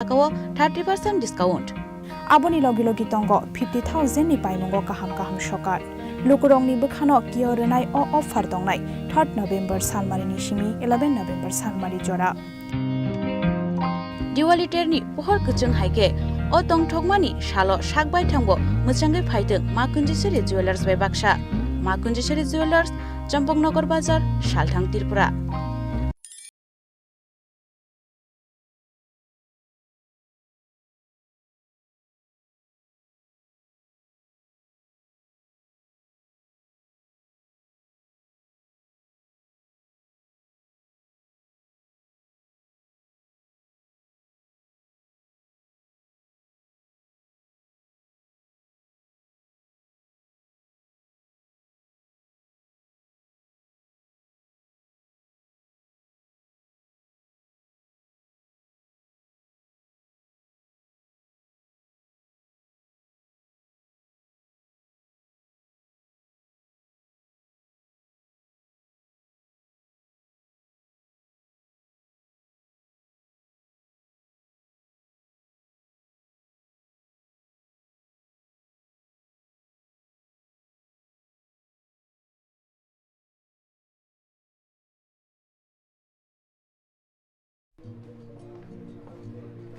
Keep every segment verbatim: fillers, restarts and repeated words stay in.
saka o thirty percent discount. Aboni logi logi tongo fifty thousand ni paimungo kaham kaham sokar. Lukurokni bwkhano kiyo rwnai o offer tongnai third November salmarini simi eleven November salmari jora. Diwali terni pohor kwchwng hai khe o tongthokmani salo sak baithangbo mwchangwi phaitwng Ma Kunjiswari Jewellers bai baksa. Ma Kunjiswari Jewellers, Champaknagar Bazar, Salthang, Tripura.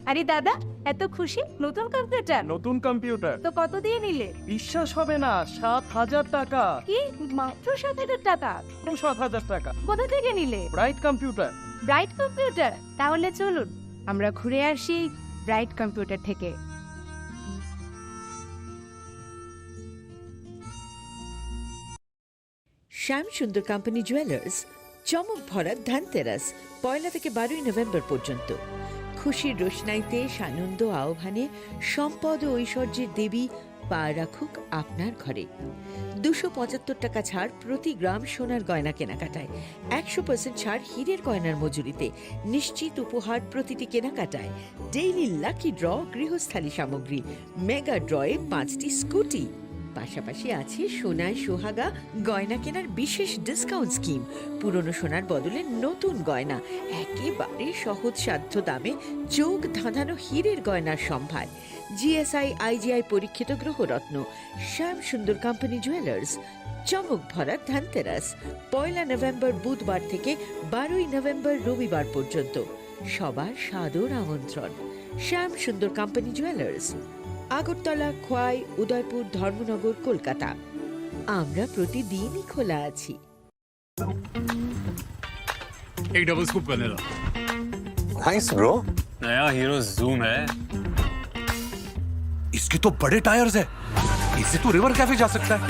আরে দাদা, এত খুশি? নতুন কম্পিউটার? নতুন কম্পিউটার। তো কত দিয়ে নিলে? বিশ্বাস হবে না, সাত হাজার টাকা। কি? মাত্র সাত হাজার টাকা? মাত্র সাত হাজার টাকা। কোথা থেকে নিলে? Bright computer. Bright computer? তাহলে চলুন, আমরা ঘুরে আসি ব্রাইট কম্পিউটার থেকে। শ্যাম সুন্দর কোম্পানি জুয়েলার্স, চমক ভরা ধনতেরাস, পয়লা থেকে বারোই নভেম্বর পর্যন্ত। খুশির রোশনাইতে সানন্দ আহ্বানে সম্পদ ও ঐশ্বর্যের দেবী পা রাখুক আপনার ঘরে। দুশো পঁচাত্তর টাকা ছাড় প্রতি গ্রাম সোনার গয়না কেনাকাটায়, একশো পার্সেন্ট ছাড় হীরের গয়নার মজুরিতে, নিশ্চিত উপহার প্রতিটি কেনাকাটায়, ডেইলি লাকি ড্র গৃহস্থালী সামগ্রী, মেগা ড্রয়ে পাঁচটি স্কুটি। পাশাপাশি আছে সোনায় সোহাগা গয়না কেনার বিশেষ ডিসকাউন্ট স্কিম। পুরনো সোনার বদলে নতুন গয়না একেবারে সহজসাধ্য দামে চোখ ধাঁধানো হীরের গয়নার সম্ভার। জিএসআই আইজিআই পরীক্ষিত গ্রহরত্ন। শ্যাম সুন্দর কোম্পানি জুয়েলার্স। চমক ভরা ধনতেরাস, পয়লা নভেম্বর বুধবার থেকে বারোই নভেম্বর রবিবার পর্যন্ত। সবার সাদর আমন্ত্রণ। শ্যাম সুন্দর কোম্পানি জুয়েলার্স, আগরতলা, খোয়াই, উদয়পুর, ধর্মনগর, কলকাতা। আমরা প্রতিদিনই খোলা আছি। एक double scoop vanilla. Nice, bro। नया हीरो जूम है। इसके तो बड़े टायर्स है, इससे तो रिवर कैफे जा सकता है।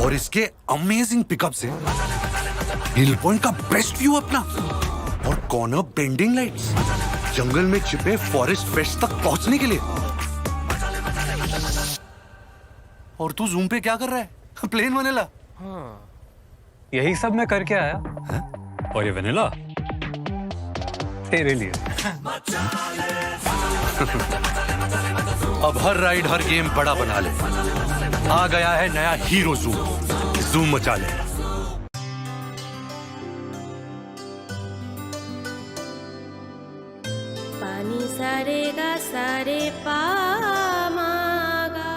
और इसके अमेजिंग पिकअप्स हैं। हिल पॉइंट का बेस्ट व्यू अपना, और कॉर्नर बेंडिंग लाइट्स, जंगल में छिपे फॉरेस्ट फ्रेश तक पहुंचने के लिए। और तू जूम पे क्या कर रहा है? Plane vanilla. हाँ, यही सब मैं करके आया। हैं? और ये वनीला तेरे लिए। अब हर राइड, हर गेम बड़ा बना ले। आ गया है नया हीरो जूम। जूम मचा ले। Pani sa re ga sa re pa ma ga.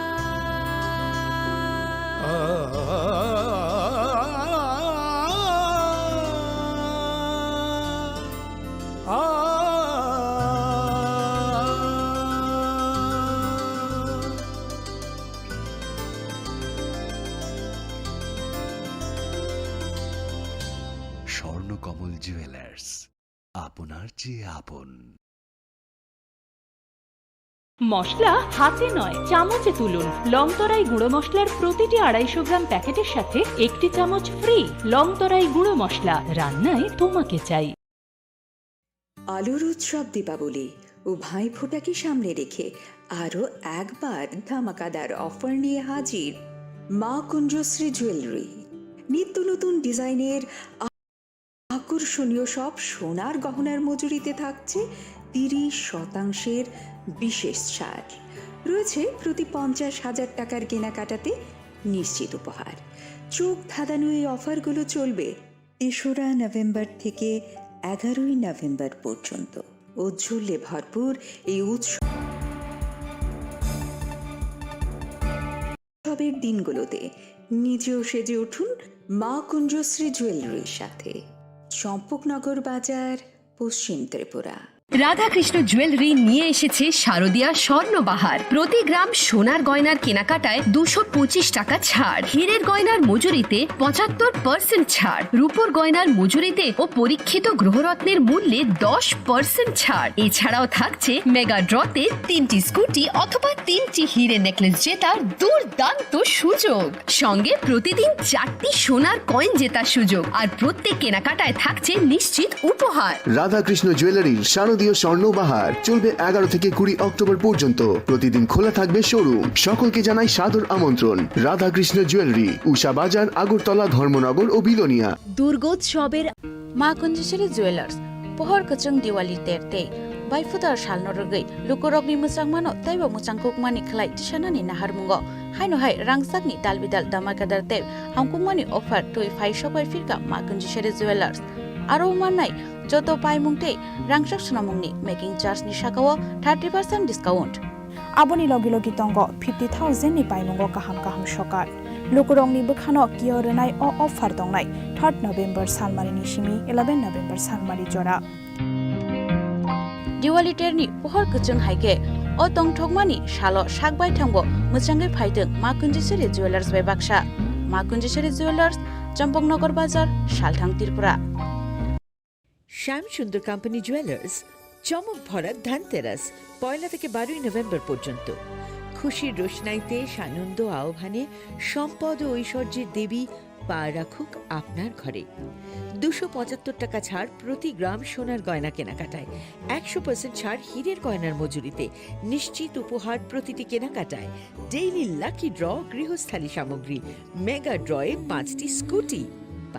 Swarnakamal jewellers, আপনার চেয়ে আপন। মশলা হাতে নয়, চামচে তুলুন। লংতরাই গুঁড়ো মশলার প্রতিটি আড়াইশো গ্রাম প্যাকেটের সাথে একটি চামচ ফ্রি। লংতরাই গুঁড়ো মশলা, রান্নায় তোমাকে চাই। আলুর উৎসব দীপাবলি ও ভাইফোঁটাকে সামনে রেখে আরও একবার ধামাকাদার অফার নিয়ে হাজির মা কুঞ্জশ্রী জুয়েলারি। নিত্য নতুন ডিজাইনের আকর্ষণীয় সব সোনার গহনার মজুরিতে থাকছে তিরিশ শতাংশের বিশেষ ছাড়। রয়েছে প্রতি পঞ্চাশ হাজার টাকার কেনাকাটাতে নিশ্চিত উপহার। চোখ ধাঁধানো এই অফারগুলো চলবে তেসরা নভেম্বর থেকে এগারোই নভেম্বর পর্যন্ত। উজ্জ্বলে ভরপুর এই উৎসবের দিনগুলোতে নিজেও সেজে উঠুন মা কুঞ্জশ্রী জুয়েলারির সাথে। চম্পকনগর বাজার, পশ্চিম ত্রিপুরা। রাধাকৃষ্ণ জুয়েলারি নিয়ে এসেছে শারদীয়া স্বর্ণবাহার। প্রতি গ্রাম সোনার গয়নার কেনাকাটায় দুশো পঁচিশ টাকা ছাড়, হীরের গয়নার মজুরিতে পঁচাত্তর পার্সেন্ট ছাড়, রূপোর গয়নার মজুরিতে ও পরীক্ষিত গ্রহরত্নের মূল্যে দশ পার্সেন্ট ছাড়। এছাড়াও থাকছে মেগা ড্রতে তিনটি স্কুটি অথবা তিনটি হীরে নেকলেস জেতার দুর্দান্ত সুযোগ। সঙ্গে প্রতিদিন চারটি সোনার কয়েন জেতার সুযোগ, আর প্রত্যেক কেনাকাটায় থাকছে নিশ্চিত উপহার। রাধাকৃষ্ণ জুয়েলারির শারদীয় স্বর্ণ বাহার চলবে এগারো থেকে কুড়ি অক্টোবর পর্যন্ত। প্রতিদিন খোলা থাকবে শোরুম। সকলকে জানাই সাদর আমন্ত্রণ। রাধাকৃষ্ণ জুয়েলারি, উষা বাজার, আগরতলা, ধর্মনগর ও বিলোনিয়া। দুর্গোৎসবের মা কুঞ্জেশ্বরী jewellers, pohor kwchwng Diwali ter tei baiphutar salno rwgwi lukurokni mwchangmano teibo mwchangkukmani khlai tisanani naharmungo. Haino hai rangchakni dalbidal damakadar tei hamkukmani offer twi phai sokbai phirkha Ma Kunjisari Jewellers. Aro mannai joto paimung tei rangchak swnamungni making charge ni sakao thirty percent discount. Aboni logi logi tongo fifty thousand ni paimungo kaham kaham sokar. Lukurokni bwkhano kio rwnai o offer tongnai third November salmarini simi eleven November salmari jora. Diwali terni pohor kwchwng hai khe o tongthokmani salo sak baithangbo mwchangwi phaitwng Ma Kunjisari Jewellers bai baksa. Ma Kunjisari Jewellers, Champaknagar Bazar, Salthang, Tripura. শ্যাম সুন্দর company jewellers, চমক ভরা ধনতেরাস, পয়লা থেকে বারোই নভেম্বর পর্যন্ত। খুশির রোশনাইতে সানন্দ আহ্বানে সম্পদ ও ঐশ্বর্যের দেবী পা রাখুক আপনার ঘরে। দুশো পঁচাত্তর টাকা ছাড় প্রতি গ্রাম সোনার গয়না কেনাকাটায়, একশো পার্সেন্ট ছাড় হীরের গয়নার মজুরিতে, নিশ্চিত উপহার প্রতিটি কেনাকাটায়, ডেইলি লাকি ড্র গৃহস্থালী সামগ্রী, মেগা ড্রয়ে পাঁচটি স্কুটি।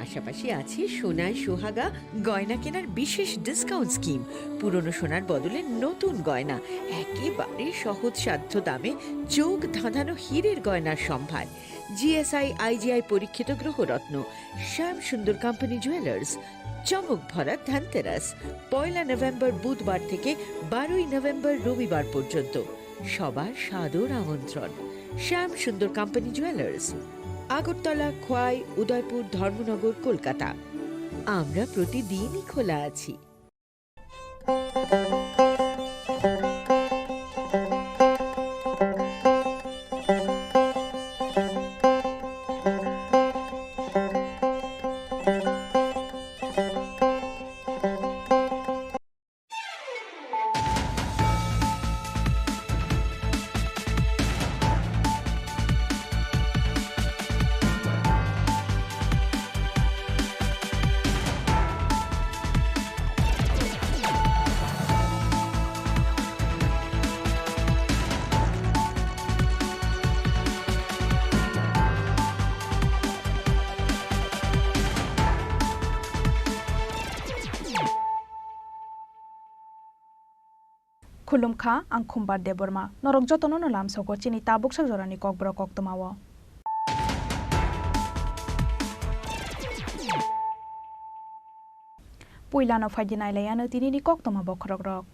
পাশাপাশি আছে সোনায় সোহাগা গয়না কেনার বিশেষ ডিসকাউন্ট স্কিম, পুরনো সোনার বদলে নতুন গয়না, একেবারে সহজসাধ্য দামে চোখ ধাঁধানো হীরের গয়নার সম্ভার। জিএসআই, আইজিআই পরীক্ষিত গ্রহরত্ন। শ্যাম সুন্দর কোম্পানি জুয়েলার্স, চমক ভরা ধনতেরাস, পয়লা নভেম্বর বুধবার থেকে বারোই নভেম্বর রবিবার পর্যন্ত। সবার সাদর আমন্ত্রণ। শ্যাম সুন্দর কোম্পানি জুয়েলার্স, আগরতলা, খোয়াই, উদয়পুর, ধর্মনগর, কলকাতা। আমরা প্রতিদিনই খোলা আছি। Khulumkha, ang Khumbar Debbarma. Norok jotono no lamsogo chini tabuksak jorani kokborok koktwmao. Puilano phaidi nailaiano tinini koktwma bokhorokrok.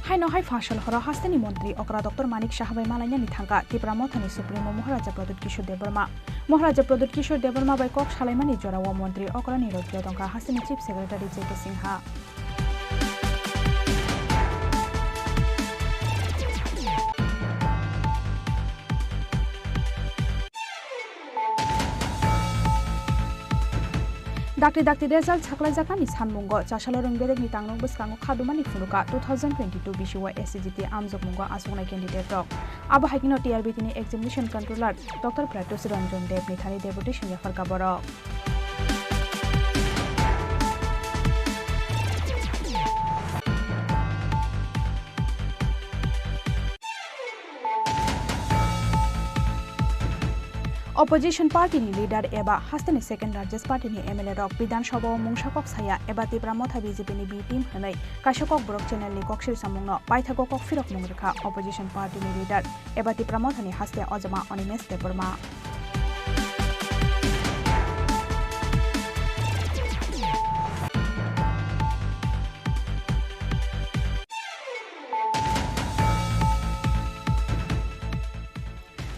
Haino hai phasal horo hasteni montri okra Doctor Manik Saha bai malainani thangkha Tipra Mothani Supremo Maharaja Pradyut Kishore Debbarma. Maharaja Pradyut Kishore Debbarma bai kok salaimani jorao montri okrani rokyo tongkha hasteni Chief Secretary J K Singha. Dakti dakti result saklaijaknani sanmungo Chasalo Rwngberekni tangnung bwskango khadumani phunukha two thousand twenty-two B C Y S C G T amjokmungo achuknai candidate rok. Abo hai kheno T R B T ni examination controller Doctor Pratyush Ranjan Dev ni thani deputation yapharkha borok. Opposition party ni leader eba hasteni second largest party ni M L A rok Bidhan Sabha o mungsa kok saya eba Tipra Motha B J P ni B team hwnwi kaisa kokborok channel ni kok sirsamungno paithago kok phirokmung rwkha opposition party ni leader eba Tipra Mothani haste ojama Animesh Debbarma.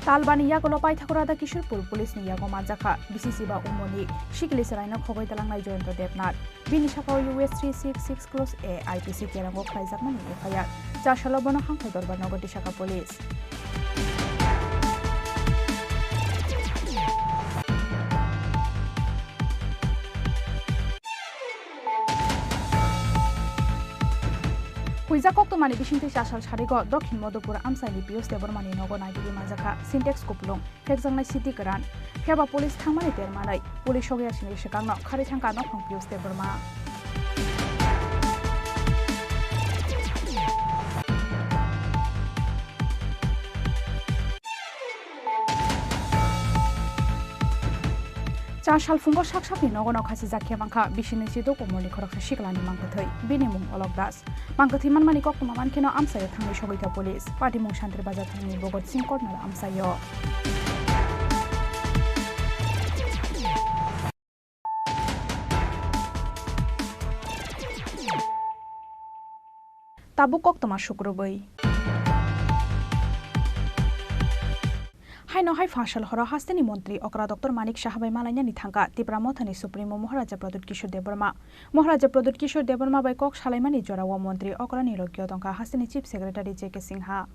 Talbani yagulo paithakgo Radha Kishore Pur police ni yago manjakha B C C ba umoni sikili chwraino khogwi tlangnai Jayanta Debnath. Bini sakao U S three six six clause A I P C kerango khlaijakmani F I R. Chasalo bono hangkhai dorbar nogo tisakha police. Huijak koktwmani bisingtwi chasal sarigo Dokhin Modopur amchaini Piyos Debbarmani nogo naigwi manjakha Sintex kupulung, phekjaknai siti kwran. Phiya ba police thangmani ter manwi police sogwi asini swkangno kharwi thangkha nokhong Piyos Debbarma. Cha salphungo sak sakni nogo no khachijak khe mankha bisini chido komorni khoroksa siklani mangkwthwi, bini mung Olok Das. Mangkwthwi manmani koktwma mankheno amchaio thangwi sogwikha police. Patimung Shantir Bazar thangni Bhogat Singh Corner amchaio. Tabuk koktwma sukrubwi. Haino hai phasal horo hasteni montri okra Doctor Manik Saha bai malainani thangkha Tipra Mothani Supremo Maharaja Pradyut Kishore Debbarma. Maharaja Pradyut Kishore Debbarma bai kok salaimani jorao montri okrani logio tongkha hasteni Chief Secretary J K Singha.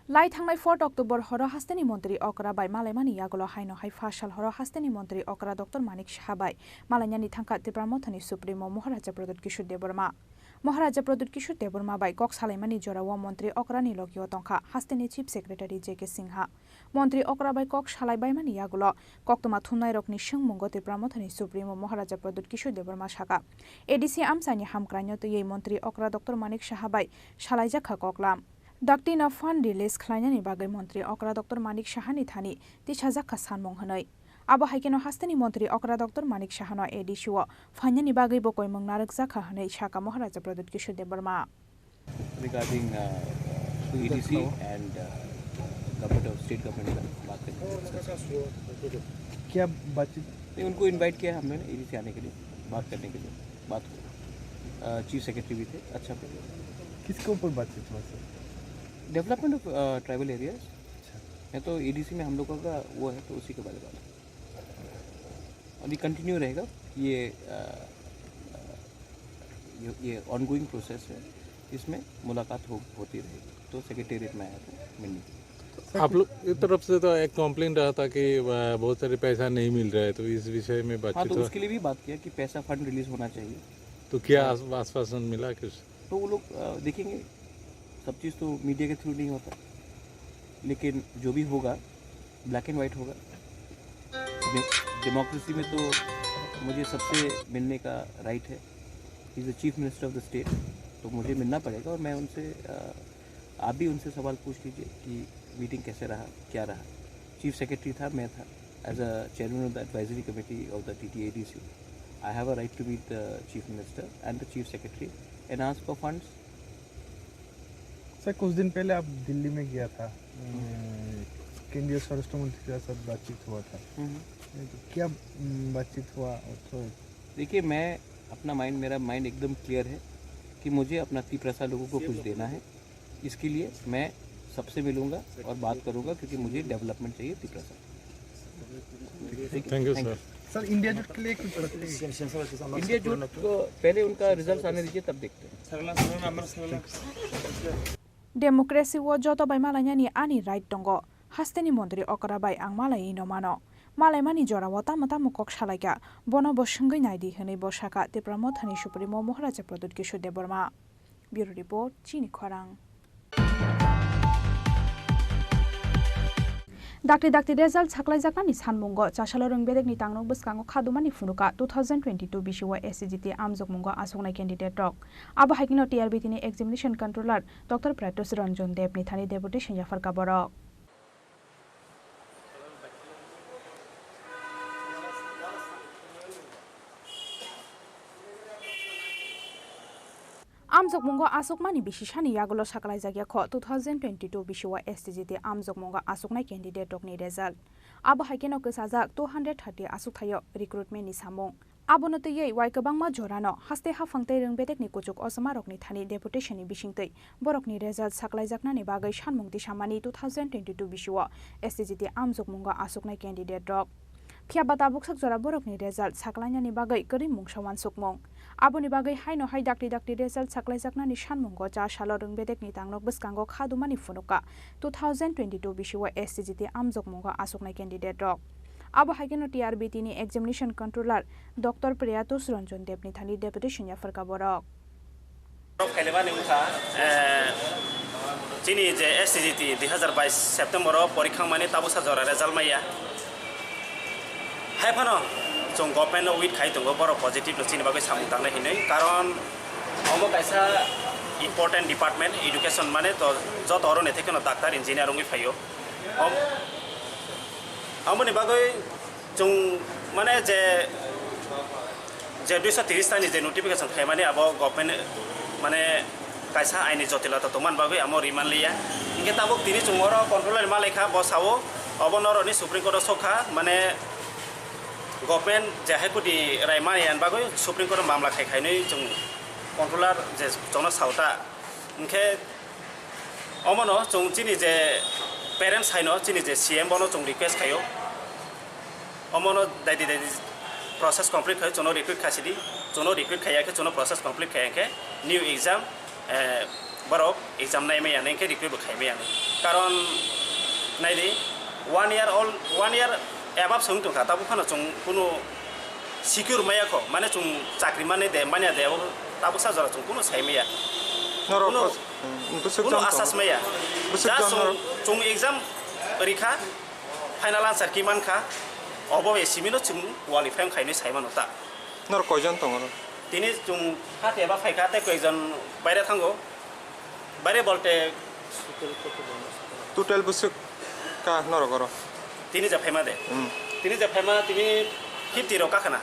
Lai thangnai fourth October horo hasteni montri okra bai malaimani yagulo haino hai phasal horo hasteni montri okra Doctor Manik Saha bai malainani thangkha Tipra Mothani Supremo Maharaja Pradyut Kishore Debbarma. Maharaja Pradyut Kishore Debbarma bai kok salaimani jorao montri okrani logio tongkha hasteni Chief Secretary J K Singha. Montri okra bai kok salai baimani yagulo koktwma thumnairokni swngmungo Tipra Mothani Supremo Maharaja Pradyut Kishore Debbarma sakha, A D C amchaini hamkraino twiwi montri okra Doctor Manik Saha bai salaijakha koklam. Dakti no fund release khlainani bagwi montri okra Doctor Manik Sahani thani tisajakha sanmung hwnwi. Abo hai kheno hasteni montri okra Doctor Manik Sahano A D C o phainani bagwi bo koimung narwkjakha hwnwi sakha Maharaja Pradyut Kishore Debbarma. Regarding, uh, A D C and, uh, government of state government का बात करने के लिए discuss किया। क्या बातचीत? नहीं, उनको invite किया है हमने ना, A D C आने के लिए, बात करने के लिए, बात हुई। अ, Chief Secretary भी थे, अच्छा। किसके ऊपर बातचीत हुआ sir? Development of, uh, tribal areas। अच्छा। मैं तो A D C में हम लोगों का वो है, तो उसी के बारे में बात हुई। अभी continue रहेगा ये, अ, अ, ये, ये ongoing process है, इसमें मुलाकात हो, होती रहेगी। तो Secretariat में आया था मिलने के लिए। आप लोग की तरफ से तो एक complaint रहा था कि, अ, बहुत सारे पैसा नहीं मिल रहा है, तो इस विषय में हाँ, बातचीत तो हुआ? उसके लिए भी बात किया कि पैसा fund release होना चाहिए। तो क्या और आस-, आश्वासन मिला कुछ? तो वो लोग, अ, देखेंगे, सब चीज़ तो media के through नहीं होता, लेकिन जो भी होगा black and white होगा। डे-, democracy में तो मुझे सबसे मिलने का right है। He is the Chief Minister of the state, तो मुझे मिलना पड़ेगा और मैं उनसे, अ, आप भी उनसे सवाल पूछ लीजिए कि meeting कैसे रहा, क्या रहा। Chief Secretary था, मैं था, as a chairman of the advisory committee of the T T A D C, I have a right to meet the Chief Minister and the Chief Secretary and ask for funds। Sir, कुछ दिन पहले आप दिल्ली में गया था, अ, केंद्रीय स्वराष्ट्र मंत्री के साथ बातचीत हुआ था। हम्म। तो क्या, अम, बातचीत हुआ? और तो देखिए, मैं अपना mind, मेरा mind एकदम clear है कि मुझे अपना तिप्रसा लोगों को कुछ देना है। इसके लिए मैं सबसे मिलूंगा और बात करूंगा, क्योंकि मुझे development चाहिए Tiprasa. Thank you, sir। Sir, India जुट के लिए कुछ रखते हैं? इंडिया जुट को पहले उनका results आने दीजिए, तब देखते हैं। Democracy o joto bai malainani ani right tongo, hasteni montri okra bai ang malaiwi no mano. Malaimani jorao tamo tamo kok salaikha, bono bo swngwi naidi hwnwi bo sakha Tipra Mothani Supremo Maharaja Pradyut Kishore Debbarma. Bureau Report, Chini Khorang. Dakti dakti result saklaijaknani sanmungo Chasalo Rwngbedekni tangnok bwskango khadumani phunukha two thousand twenty-two bisio S C G T amjokmungo aswknai candidate rok. Abo hai kheno T R B T ni examination controller Doctor Pratyush Ranjan Deb ni thani deputation yapharkha borok. Amjokmungo aswkmani bisi sani yagulo saklaijakya kho two thousand twenty-two bisio S T G T amjokmungo aswknai candidate rokni result. Abo hai kheno kwchajak two hundred thirty aswkthaio recruitment ni samung. Abono twiwi wai kwbangma jorano haste haphang tei rwng bedekni kuchuk ochomarokni thani deputation ni bisingtwi borokni result saklaijaknani bagwi sanmung tisamani two thousand twenty-two bisio S T G T amjokmungo achuknai candidate rok. Phiya ba tabuksak jora borokni result saklainani bagwi kwrwi mungsa uansukmung. Aboni bagwi haino hai dakti dakti result saklaijaknani sanmungo cha salo rwng bedekni tangnok bwskango kha dumani phunukha two thousand twenty-two bisio S T G T amjokmungo achuknai candidate rok. Abo hai kheno T R B T ni examination controller Doctor Priyatos Ranjan Deb ni thani deputation yapharkha borok. Borok khailebani wngkha, eh, chini je S T G T dui hazar bais September o porikha wngmani tabuksa jora result maya. Hai phano chwng government no wait khai tongo, borok positive no chini bagwi samung tangnai hinwi. Karon omo kaisa important department, education mane to joto oro ni thekeno doctor, engineer wngwi phaio. Om-, Aboni bagwi chwng mane je, je duiso tiris tani je notification khaimani abo government mane kaisa aini jotilota tongmani bagwi amo rimanliya. Hinkhe tabuk tini chwng oro controller malaikha, bo sao obo norokni Supreme Court o sokha, mane government je High Court ni rai mani bagwi Supreme Court o mamla khai khainwi chwng controller je chwngno sao ta. Hinkhe omono chwng chini je parents haino chini je C M bono chwng request khaio. Omono daidi daidi process complete khaio, chwngno recruit khasidi, chwngno recruit khaiya khe chwngno process complete khaiya khe new exam, eh, borok exam naimaya hinkhe recruit bo khaimaya. Karon naidi one year old, one year above se wng tongkha, tabuk phano chwng kunu secure maya kho, mane chwng chakri mani de, manya de, abo tabuksa jora chwng kunu sai maya. Norok kunu, kos-, hmm, bwswk kunu jang asas tongo? Maya. Bwswk jang chwng, norok? Chwng exam rikha, final answer ki mankha, obo bai simi no chwng qualify wngkha hinwi sai mano ta. Norok koijon tongo oro? Tini chwng hati eba phaikha tei koijon baire thango. Baire bolte total bwswk ka norok oro? Tini je phaima de. Hmm. Tini je phaima tini fifty rok kakhana.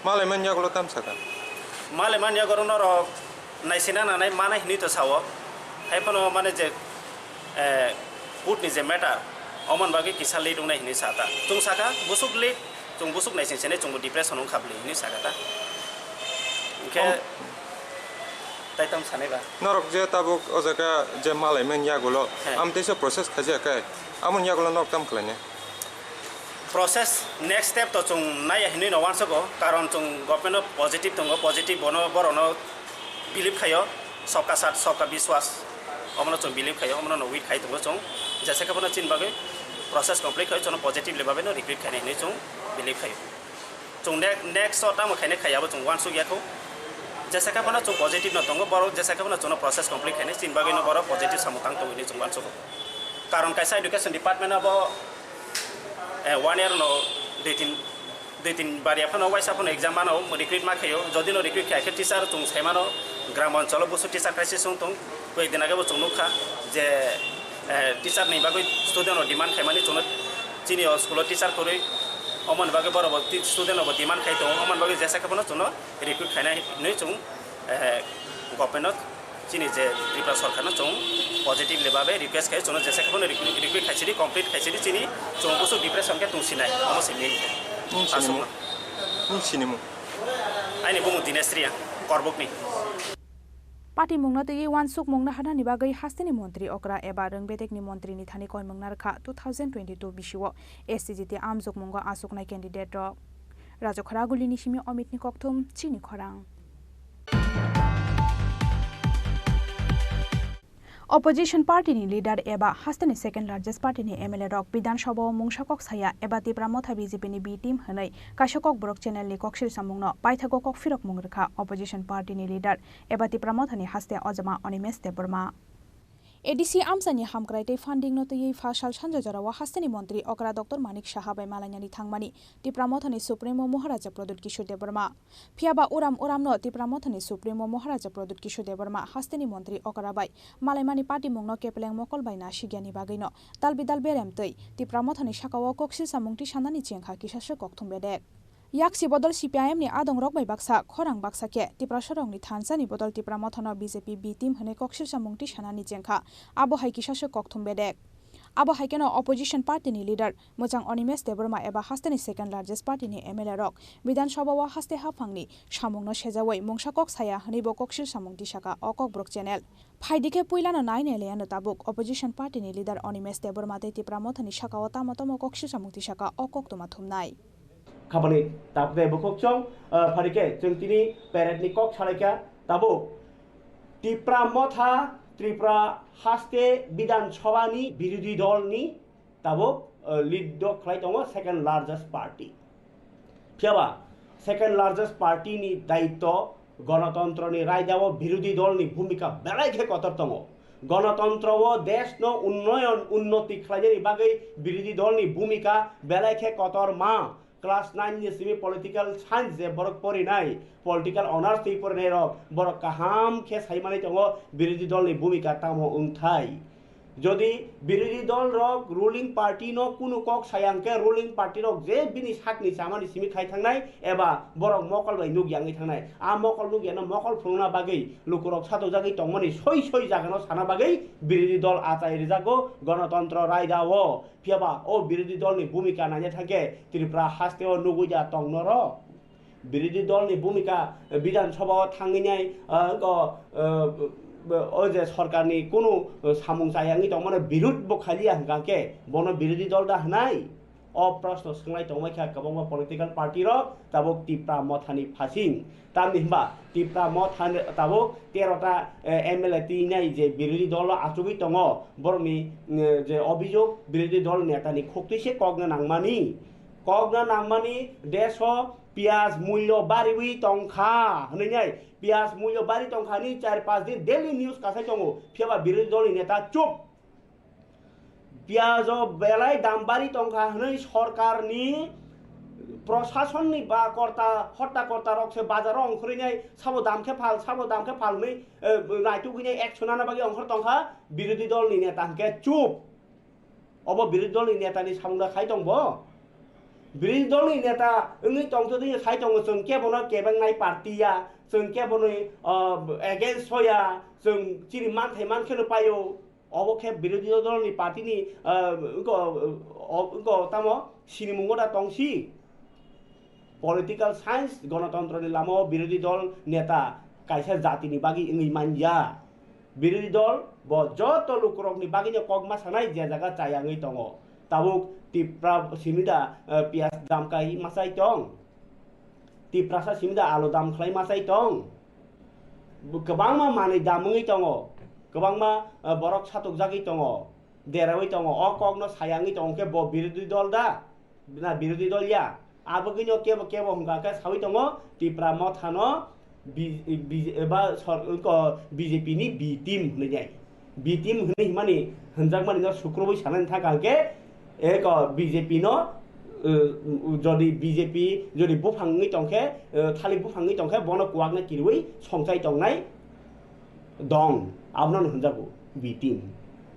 Malai man yagulo tam saka? Malai man yagulo norok naisina nanai mana hinwi to sao. Hai phano mane je, eh, court ni je matter, omon bagwi kisa late wngnai hinwi sa ta. Chwng saka, busuk late, chwng busuk naising sene chwngbo depression wngkha bwlwi hinwi saka ta. Hinkhe om- tai tamo sanai ba? Norok je tabuk o jaga je malai man yagulo, he, am teisa process khaijak khe, amon yagulo norok tam khlainai? Process next step to chwng naiya hinwi no uansugo, karon chwng government o positive tongo, positive bono borokno believe khaio, sabka saath sabka biswas, omono chwng believe khaio, omono no wait khai tongo chwng, jesa khe bono chini bagwi process complete khaio, chwngno positively babe no recruit khainai hinwi chwng believe khaio. Chwng ne-, next o tamo khainai khaiya bo chwng uansuk ya kho, jesa khe bono chwng positive no tongo, borok jesa khe bono chwngno process complete khainai, chini bagwi no borok positive samung tang tongo hinwi chwng uansugo. Karon kaisa education department abo, eh, one year no dui tin, dui tin bar ya phano waisa phano exam mano, recruit ma khaio. Jodi no recruit khaikhe teacher chwng sai mano, gram oncholo busu teacher crisis wng tong. Koi din age bo chwng nukha je, eh, teacher ni bagwi student rok demand khaimani chwngno chini o school o teacher kwrwi. Omoni bagwi borok bo ti-, student rok bo demand khai tongo, omoni bagwi jesa khe phano chwngno recruit khainai hinwi chwng, eh, government no chini je Tripura sorkar no chwng positively babe request khai chwngno jesa khe phano recruit, recruit khaisidi, complete khaisidi chini chwng busu depression khe tungsinai omo se main khe. Nung sinimung? Aswkno. Nung sinimung? Aini bumung Dinesh Reang, Korbukni. Patimungno twiwi uansukmung naharnani bagwi hasteni montri okra eba rwng bedekni montrini thani koimung narwkha two thousand twenty-two bisio S T G T amjokmungo achuknai candidate rok. Raju Kharagulini simi Omitni kokthum, Chini Khorang. Opposition party ni leader eba hasteni second largest party ni M L A rok Bidhan Sabha o mungsa kok saya eba Tipra Motha B J P ni B team hwnwi kaisa kokborok channel ni kok sirsamungno paithago kok phirokmung rwkha opposition party ni leader eba Tipra Mothani haste ojama Animesh Debbarma. A D C amchaini hamkrai tei funding no twiwi pha sal sanja jorao hasteni montri okra Doctor Manik Saha bai malainani thangmani Tipra Mothani Supremo Maharaja Pradyut Kishore Debbarma. Phiya ba uram uramno Tipra Mothani Supremo Maharaja Pradyut Kishore Debbarma hasteni montri okra bai malaimani patimungno kepleng mokol bai nasikya ni bagwino dalbidal berem twi Tipra Mothani sakao kok silsa mungti sanani chengkha kisaswk kokthum bedek. Yaksi bodol C P I M ni adongrok bai baksa, khorang baksa khe Tiprasarokni thansa ni bodol Tipra Mothano B J P B team hwnwi kok silsa mungti sanani chengkha, abo hai kisaswk kokthum bedek. Abo hai kheno opposition party ni leader mwchang Animesh Debbarma eba haste ni second largest party ni M L A rok Bidhan Sabha o haste haphang ni samung no sejawi mungsa kok saya hwnwi bo koksil samung tisaka o Kokborok channel. Phaidi khe puila no nai nai le ano tabuk opposition party ni leader Animesh Debbarma tei Tipra Motha ni saka o tamo tamo koksil samung tisaka o koktwma thumnai. Khabani tabuk tei bukhuk chwng, ah, phari khe chwng tini parade ni kok salaikha. Tabuk Tipra Motha, Tripura haste Bidhan Sabha ni birodhi dol ni tabuk, ah, lead o khlai tongo second largest party. Phiyaba second largest party ni daitto, gonotontro ni raida o birodhi dol ni bhumika belai khe kotor tongo. Gonotontro o desh no unnoyon, unnoti khlainani bagwi birodhi dol ni bhumika belai khe kotor ma. Class nine ni simi political science je borok porinai, political honours twi porinai rok, borok kaham khe sai manwi tongo birodhi dol ni bhumika tamo wngthai. Jodi birodhi dol rok ruling party no kunu kok saya hwnkhe ruling party rok je bini sakni chamani simi khai thangnai eba borok mokol bai nuk yangwi thangnai. A mokol nuk yano mokol phunukna bagwi lukurok satokjagwi tongmani soi soi jagano sana bagwi birodhi dol achai rijago gonotontro raida o. Phiyaba o birodhi dol ni bhumika naina thangkhe Tripura haste o nugwi da tong noro. Birodhi dol ni bhumika, eh, Bidhan Sabha o thangwi nai, eh, go, eh, o je sorkar ni kunu, eh, samung chaya wngwi tongmano birud bo khaliya hwnkha khe bono birodhi dol da hwnai? O proshno swnglai tongbai kha kwbangma political party rok tabuk Tipra Motha ni phasing. Tamni hwnba Tipra Motha ni tabuk tero ta, eh, M L A twi nai je birodhi dol o achugwi tongo, borokni, eh, je obhijog birodhi dol neta ni khuktwi se kokna nangmani. Kokna nangmani desh o piyaj mulyo bariwi tongkha hwnwi nai, piyaj mulyo bari tongkha hwnwi char panch din daily news kasai tongo, phiyaba birodhi dol ni neta chup. Piyaj o belai dam bari tongkha hwnwi sorkar ni, proshasonni ba korta, hotta korta rok se bazar o ongkhorwi nai sabo dam khe phal, sabo dam khe phal hwnwi, eh, naitugwi nai action nana bagwi ongkhor tongkha, birodhi dol ni neta hwnkhe chup. Obo birodhi dol ni neta ni samung da khai tong bo? Birodhi dol ni neta wngwi tongtwtwi khai tongo, chwng kebono kebengnai party ya, chwng keboni, ah, against o ya, chwng chini manthai man kheno paio. Obo khe birodhi dol ni party ni, ah, wngko, o, wngko tamo sinimungo da tongsi. Political science, gonotontro ni lama o birodhi dol neta kaisa jati ni bagwi wngwi man ya. Birodhi dol bo joto lukurok ni bagwi no kok ma sanai je jaga chaya wngwi tongo. Tabuk Tipra simi da, eh, piyaj dam kai ma chai tong. Tiprasa simi da alu dam khlai ma chai tong. Bo kwbangma manwi dam wngwi tongo. Kwbangma, eh, borok satokjagwi tongo. Derawi tongo. O kok no saya wngwi tongo khe bo birodhi dol da? Na birodhi dol ya? Abagwino kebo kebo hwnkha khe sawi tongo, Tipra Motha no B-, B-, eba sor-, ko B J P ni B team hwnwi nai. B team hwnwi himani hwnjakmani no sukrubui sanani thangkha hwnkhe, eko B J P no, uh, jodi B J P jodi buphang wngwi tongkhe, uh, thalik buphang wngwi tongkhe bono kuwakno kiriui songchai tongnai dong, abono hwnjago B team.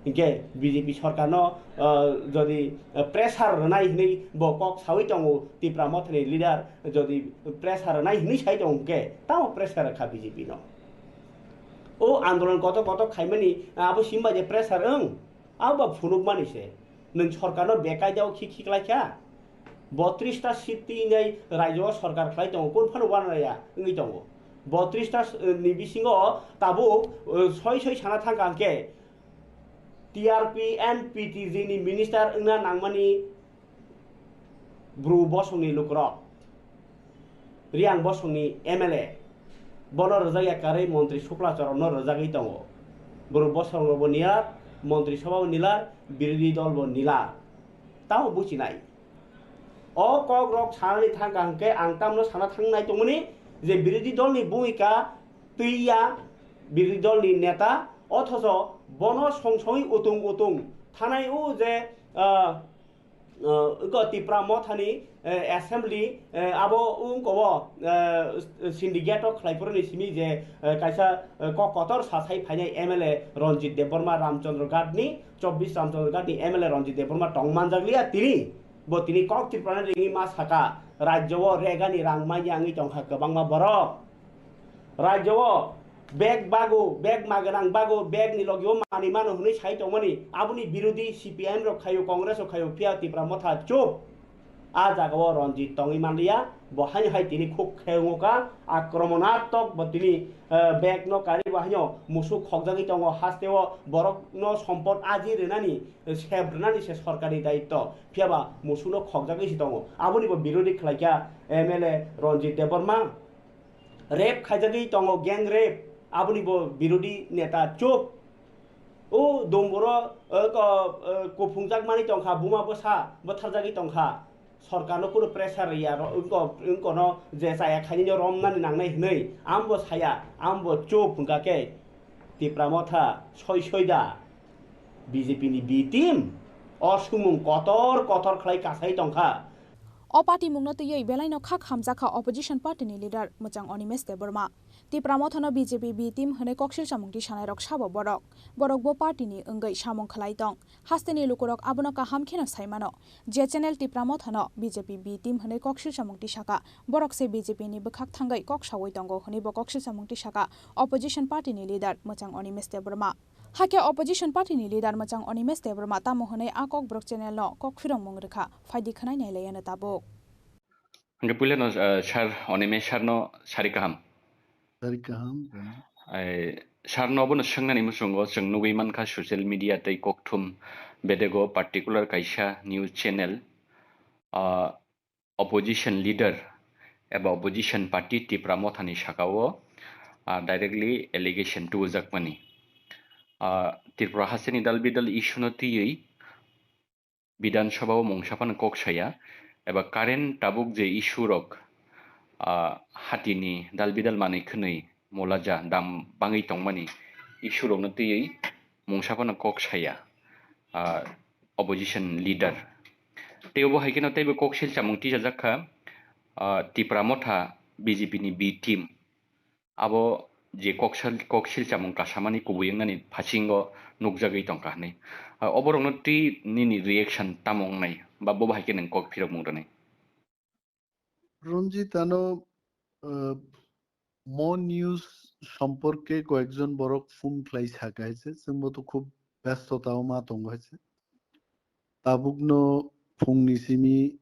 Hinkhe B J P sorkarno, ah, jodi, ah, pressure rwnai hwnwi bo kok saui tongo, Tipra Mothani leader jodi pressure rwnai hwnwi sai tongo, hinkhe tamo pressure rwkha B J P no? O andolon kotor kotor khaimani, ah, abo simba je pressure wng, abo ba phunukmani se. Nwng sorkarno bekaidao khi khiklaikha. Botris ta seat twi raijo o sorkar khlai tongo, kun phano uanarya wngwi tongo. Botris ta, eh, ni bisingo tabuk, eh, soi soi sana thangkha hwnkhe T R P N P T G ni minister wngna nangmani Bru Bosongni lukurok. Riang Bosongni M L A, bono rwjakya karwi Montri Suklacharanno rwjagwi tongo. Borok bosongrokbo nilar, Montri Sobhabo nilar, birodhi dolbo nilar. Tamo buchinai. O kokrok sanani thangkha hwnkhe ang tamno sana thangnai tongmani je birodhi dolni bhumika twiya birodhi dolni neta, othocho bono song songwi utung utung thanai o je, ah, uh, wngkha Tipra Mothani, eh, assembly, eh, abo wngkha o, eh, syndicate o khlai phuruni simi je, eh, kaisa, eh, kok kotor sasai phainai M L A Ranjit Debbarma Ramchandra Ghat ni, chobbish Ramchandra Ghat ni M L A Ranjit Debbarma tong manjakliya tini. Bo tini kok Tripura ni ringwi ma saka, rajyo o regani rang manya wngwi tongkha kwbangma borok. Rajyo o Bag bago, bag maganang bago, bag ni logi o manwi mano hwnwi sai tongmani, aboni birodhi C P I M rok khaio, Congress rok khaio, phiya Tipra Motha chup. A jaga o Ranjit tongwi manliya, bo haino hai tini khuk khe wngkha, akromonatok bo tini, eh, bag no kari bo haino musuk khokjagwi tongo, haste o borok no sompot aji rwnani, eh, sep rwnani se sorkar ni daitto, phiya ba musuk no khokjagwi se tongo, aboni bo birodhi khlaikha M L A Ranjit Debbarma. Rape khaijagwi tongo, gang rape, aboni bo birodhi neta chup. O domboro, o ko-, o kuphungjak mani tongkha, buma bwsa bwtharjagwi tongkha. Sorkarno kunu pressure ya, ro-, wngko-, wngkono je chaya khainino romnani nangnai hwnwi, ambo saya, ambo chup hwnkha khe Tipra Motha soi soi da B J P ni B team o sumung kotor kotor khlai kasai tongkha. O patimungno twiwi belaino khak hamjakha opposition party ni leader mwchang Animesh Debbarma. Tipra Mothano B J P B team hwnwi koksil chamung tisanairok sabo borok. Borok bo party ni wngwi samung khlai tong. Hasteni lukurok abono kaham kheno sai mano. Je channel Tipra Mothano B J P B team hwnwi koksil chamung tisaka, borok se B J P ni bwkhak thangwi kok saui tongo hwnwi bo koksil chamung tisaka opposition party ni leader mwchang Animesh Debbarma. Hakhe opposition party ni leader mwchang Animesh Debbarma tamo hwnwi a kokborok channel no kok phirokmung rwkha, phaidi khwnai nailaiyano tabuk. Hwnkhe puilano, eh, sir Animesh sir no sari kaham. Sari kaham. Ai, sir no bono swngnani muchungo chwng nugwi mankha social media tei kokthum bedego particular kaisa news channel, ah, opposition leader eba opposition party Tipra Mothani sakao, ah, directly allegation tubujakmani. Ah, Tripura hasteni dal bidal issue no twiwi Bidhan Sabha o mungsa phano kok saya, eba current tabuk je issue rok, ah, hatini dal bidal manwi khwnwi molaja dam bangwi tongmani issue rokno twiwi mungsa phano kok saya, ah, opposition leader. Tei obo hai kheno teibo koksil chamung tisajak kha, ah, Tipra Motha B J P ni B team. Abo je koksal-, koksil chamung kasamani kubui wngnani phasingo nukjagwi tongkha hwnwi. Ah, oborokno twi nini reaction tamo wngnai ba bo bahai khe nwng kok phirokmung rwnai? Ranjit, ano, ah, mo news সম্পর্কে কয়েকজন বরক phone khlai sakha hai se, chwngbo to khub ব্যস্ততাও ma tongo hai se. Tabukno phungni simi,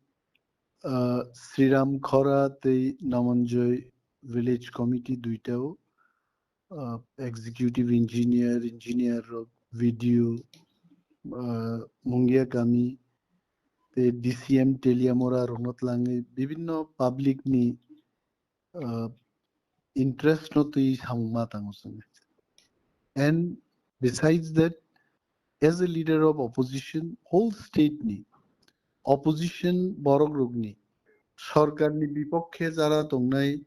ah, Sriram Khora tei Namanjoy Village Committee duitao, ah, executive engineer, engineer rok, video, ah, Mungia Kami tei D C M Teliamura rokno twlangwi bibinno public ni ah, interest no twi samung ma tango chwng. And besides that, as a leader of opposition, whole state ni opposition borok rokni, sorkar ni bipokhe jara tongnai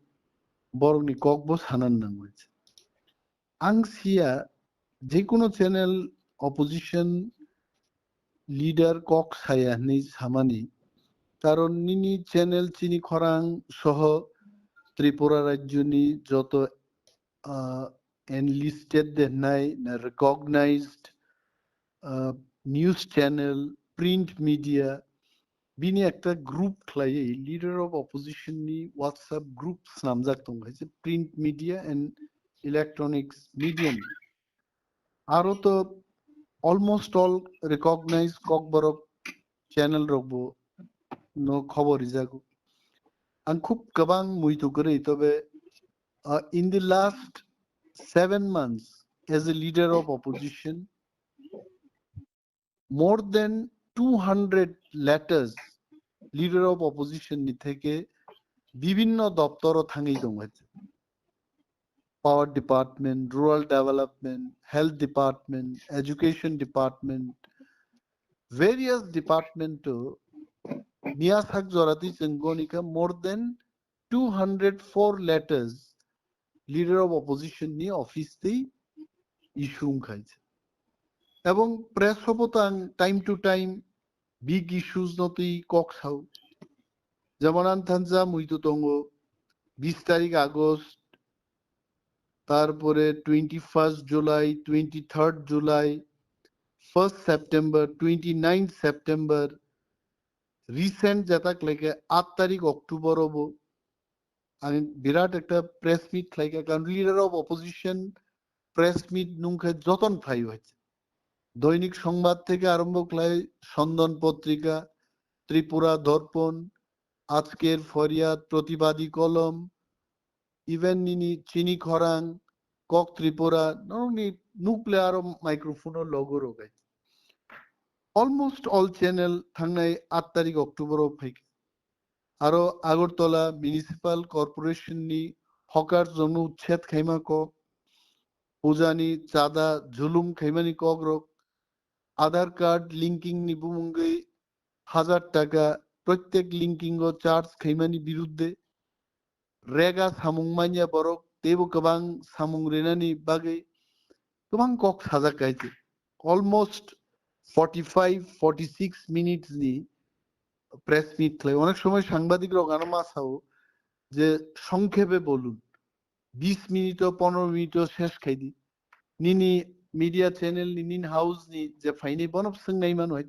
borokni kok bo sanan nango. Ang siya, jekuno channel opposition leader kok saya hwnwi samani, karon nini channel chini khorang soho Tripura rajyoni joto, ah, enlisted de hnai na recognized, ah, news channel, print media, bini ekta group khlaiwi leader of opposition ni WhatsApp group snamjak tongo, hai se print media and electronics media ni. Aro to almost all recognized Kokborok channel rok bo no khobor rijago. Ang khub kwbang muitu kwrwi, tobe, uh, in the last seven months as a leader of opposition, more than two hundred letters leader of opposition ni theke bibinno doptoro thangwi tongo. Power department, rural development, health department, education department, various department to miya sak jorati chwng goni kha more than two hundred four letters leader of opposition ni office tei issue wngkha. Ebong press o bo tang time to time big issues no twi kok sao. Jemon ang thansa muitu tongo bis tarik August, tarpore twenty first July, twenty third July, first September, twenty ninth September, recent jeta khlaikhe aat tarik October obo আমি বিরাট একটা press meet খাইকা, কারণ leader of opposition press meet নুংখে যতন ফাইও হচ্ছে। দৈনিক সংবাদ থেকে আরম্ভ খাই, সন্দন পত্রিকা, ত্রিপুরা দর্পণ, আজকের ফরিয়াদ, প্রতিবাদী কলম, ইভেন নিনি চিনি খরাং, কক ত্রিপুরা, নরনি নুকলে আরো মাইক্রোফোন ও লগো রোগাই। Almost all channel thangnai আট তারিখ অক্টোবর ও ফাইক। আরো আগরতলা মিউনিসিপাল কর্পোরেশন নি হকার জন্য উচ্ছেদ খাইমা কক, পূজানি চাঁদা জুলুম খাইমানি কক রক, আধার কার্ড লিঙ্কিং নি বুমুঙ্গই হাজার টাকা প্রত্যেক লিঙ্কিং ও চার্জ খাইমানি বিরুদ্ধে রেগা samung manya borok teibo kwbang samung rinani bagwi kwbang kok sajak kaise. Almost forty five forty six minutes ni press meet khlai. Onek somoy sangbadik rok ano ma sao je songkhepe bolun, bis minute o pondro minute o ses khai di. Nini media channel ni, nini house ni je phainai bono swngnai mano hai.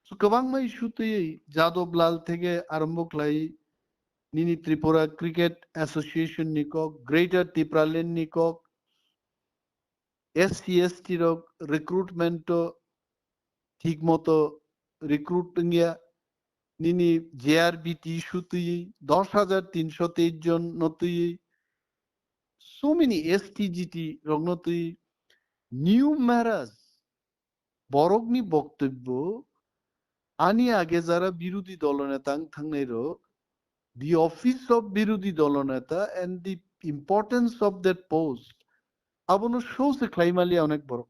So kwbangma issue twi Jadab Lal theke arombo khlai nini Tripura Cricket Association ni kok, Greater Tipraland ni kok, S C S T rok recruitment o thik moto recruit wngya, nini J R B T issue twi dos hajar tinsho teis jon no twi, so many S T G T rok no twi, numerous borokni boktobbo ani age jara birodhi dolo neta wng thangnai rok, the office of birodhi dolo neta and the importance of that post abono show se khlai mali onek borok.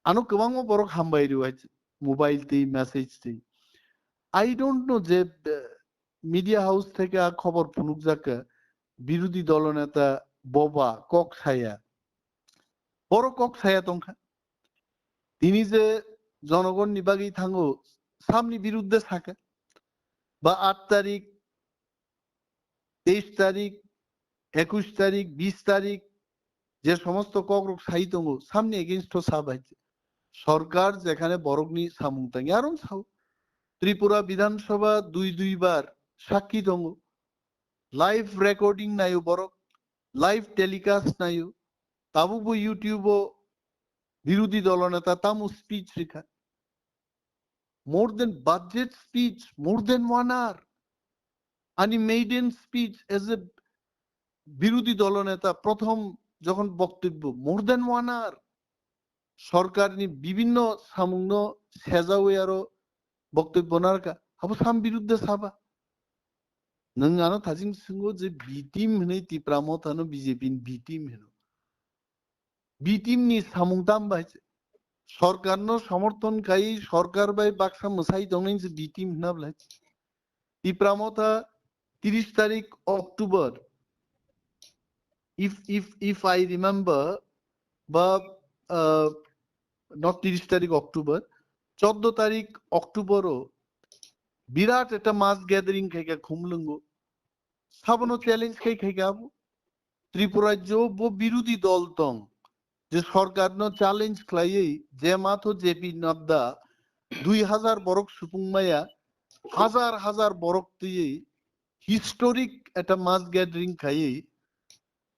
Ano kwbangma borok hambai rw hai mobile twi message twi. I don't know je, eh, media house theke a khobor phunuk jakka, birodhi dolo neta boba kok saya. Borok kok saya tongkha. Tini je jonogon ni bagwi thango, samni biruddhe saka. Ba aat tarik, teis tarik, ekush tarik, bis tarik, je somosto kokrok sai tongo, samni against o sa bai. Sorkar jekhane borokni samung tangi aron sao. Tripura Bidhan Sabha dui dui bar sakki tongo. Live recording nayo borok, live telecast nayo. Tabukbo YouTube o birodhi dolo neta tamo speech rikha. More than budget speech, more than one hour. Ani maiden speech as a birodhi dolo neta, prothom jokhon boktobbo, more than one hour. Sorkarni bibinno samungno sejawi aro boktobbo narwkha. Abo sam biruddhe saba. Nwng ano thajing swngo je B team hwnwi Tipra Mothano B J P ni B team hwno. B team ni samung tam bai se. Sorkar no somorthon khai, sorkar bai baksa mwsai tongnai se B team hwna bwlai. Tipra Motha tris tarik October. If, if, if I remember, ba, uh, not tris tarik October, choddo tarik October o birat ekta mass gathering khaikha Khumlwngo. Sabono challenge khai khaikha abo. Tripura rajyo bo birodhi dol tong, je sorkar no challenge khlaiwi je matho J P Nadda dui hazar borok supung maya, hazar hazar borok twiwi historic ekta mass gathering khaiwi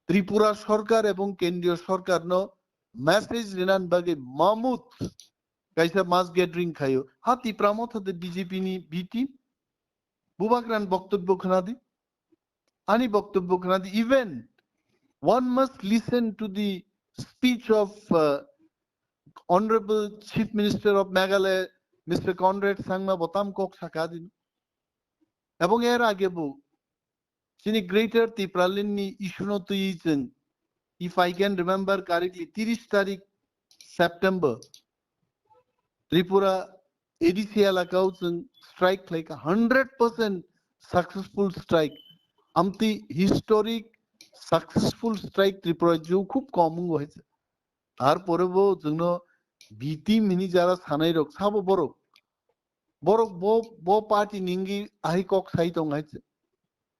Tripura sorkar ebong kendriyo sorkar no message rinan bagwi mamut kaisa mass gathering khaio. Ha Tipra Motha de B J P ni B team. Bubagran boktobbo khwnadi. Ani boktobbo khwnadi. Even one must listen to the speech of, uh, Honorable Chief Minister of Meghalaya, Mister Conrad Sangma botam kok sakadin. Ebong er age bo chini Greater Tipraland ni issue no twi chwng, if I can remember correctly, tris tarik September, Tripura A D C elaka o chwng strike khlaikha, hundred percent successful strike. Amtwi historic successful strike Tripura rajyo khub kom wngo hai se. Tarpore bo chwngno B team hini jara sanai rok sabo borok. Borok bo, bo party ningi ahi kok sai tong hai se.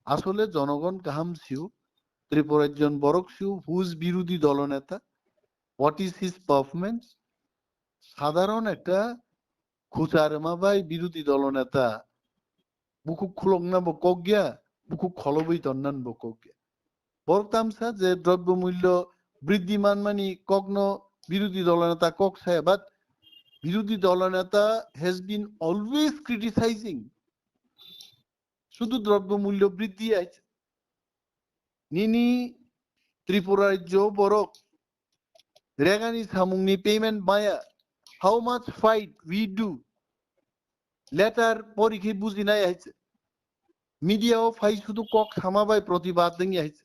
Asole jonogon kaham siu, Tripura rajyon borok siu, who is birodhi dolo neta, what is his performance? Sadharon ekta khucha rwma bai birodhi dolo neta bukhuk khulokna bo kok ya, bukhuk kholobwi tonnan bo kok ya. Borok tamsa je drobyo mulyo briddhi manmani kokno birodhi doloneta kok saya, but birodhi doloneta has been always criticizing. Sudu drobyo mulyo briddhi ais. Nini Tripura rajyo borok regani samungni payment maya. How much fight we do? Letter porikhe bujinai ais. Media o phai sudu kok sama bai protibad dengya ais.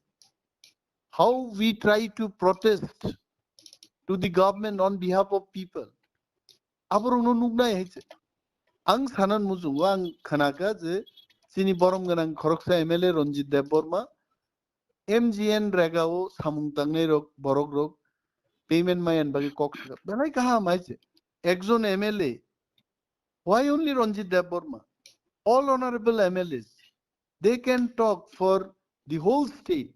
How we try to protest to the government on behalf of people. Aborokno nuknai hai se. Ang sanan muchungo, ang khnaka je chini borom gwnang khoroksa M L A Ranjit Debbarma M G N rega o samung tangnai rok, borok rok payment mayan bagwi kok saka. Belai kaham hai se. Ekjon M L A. Why only Ranjit Debbarma? All honorable M L As. They can talk for the whole state.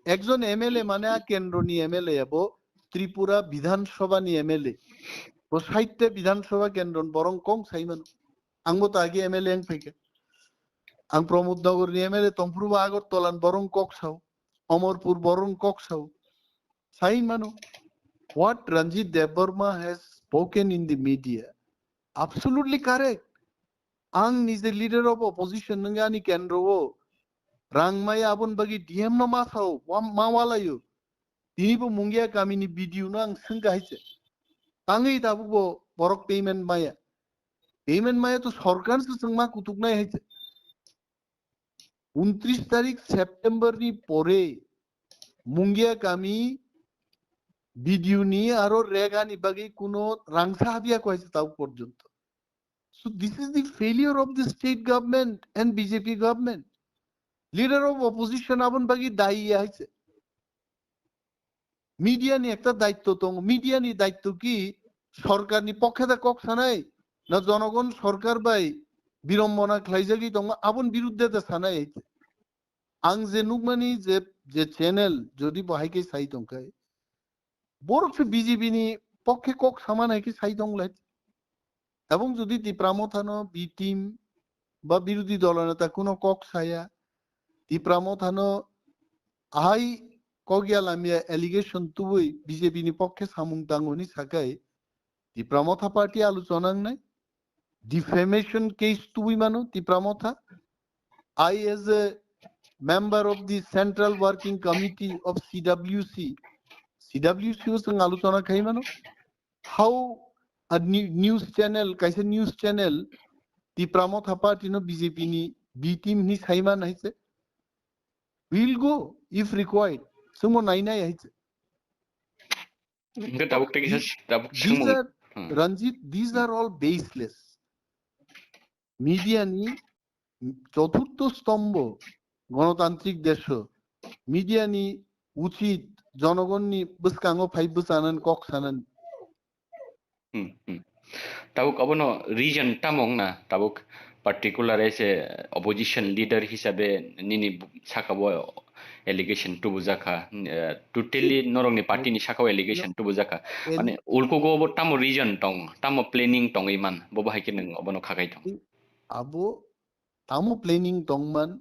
Ekjon M L A mane a kendroni M L A abo Tripura Bidhan Sabha ni M L A. Bo saitte Bidhan Sabha kendron borong kong sai mano. Ang bo to agi M L A ang phaikha. Ang Pramod Nagar ni M L A tongphuru bo Agartala ni borong kok sao. Amarpur borong kok sao. Sai mano. What Ranjit Debbarma has spoken in the media, absolutely correct. Ang nije leader of opposition nung ani kendro o rang maya abon bagi D M no ma sao, wa-, ma walayo. Tini bo Mungia kamini B D O no ang sengka hai se. Tangwi tabuk bo borok payment maya. Payment maya to sorkar se chwng ma kutuk nai hai se. Untris tarik September ni pore Mungia kami B D O ni aro rega ni bagwi kuno rangsa habya ko hai se tabuk porjonto. So this is the failure of the state government and B J P government. Leader of opposition abon bagi dayi ya hai se. Media ni ekta daitto tongo. Media ni daitto ki sorkar ni pokhe da kok sanai, na jonogon sorkar bai birombona khlaijagwi tongo, abon biruddhe da sanai hai se. Ang je nukmani je, je channel jodi bo hai khe sai tongkhai, borok se B J P ni pokhe kok saman hai khe sai tonglai. Ebong jodi Tipra Motha no B team ba birodhi dolo neta kuno kok saya, Tipra Motha no ahai kok ya lamya allegation tubui B J P ni pokhe samung tango hwnwi sakai, Tipra Motha party aluchona wngnai, defamation case tubui mano Tipra Motha. I as a member of the Central Working Committee of C W C, C W C o chwng aluchona khai mano. How a new, news channel, kaisa news channel, Tipra Motha party no B J P ni B team ni sai man hai se. We'll go if required. Chwngbo nai nai hai se. Hingke tabuk tei kisa These, tabuk these are, hmm. Ranjit, these are all baseless. Media ni choturtho stombho, gonotantrik desho, media ni uchit jonogonni bwskango phai bwchanan kok sanan. Hmm, hmm. Tabuk abono reason tamo wngna, tabuk particular as a opposition leader hisabe nini bu-, saka bo allegation tubujakha, eh, totally norokni party ni saka o allegation tubujakha. Mane ulkugo bo tamo reason tong, tamo planning tongwi man, bo bahai khe nwng obono khakai tong. Abo tamo planning tongman,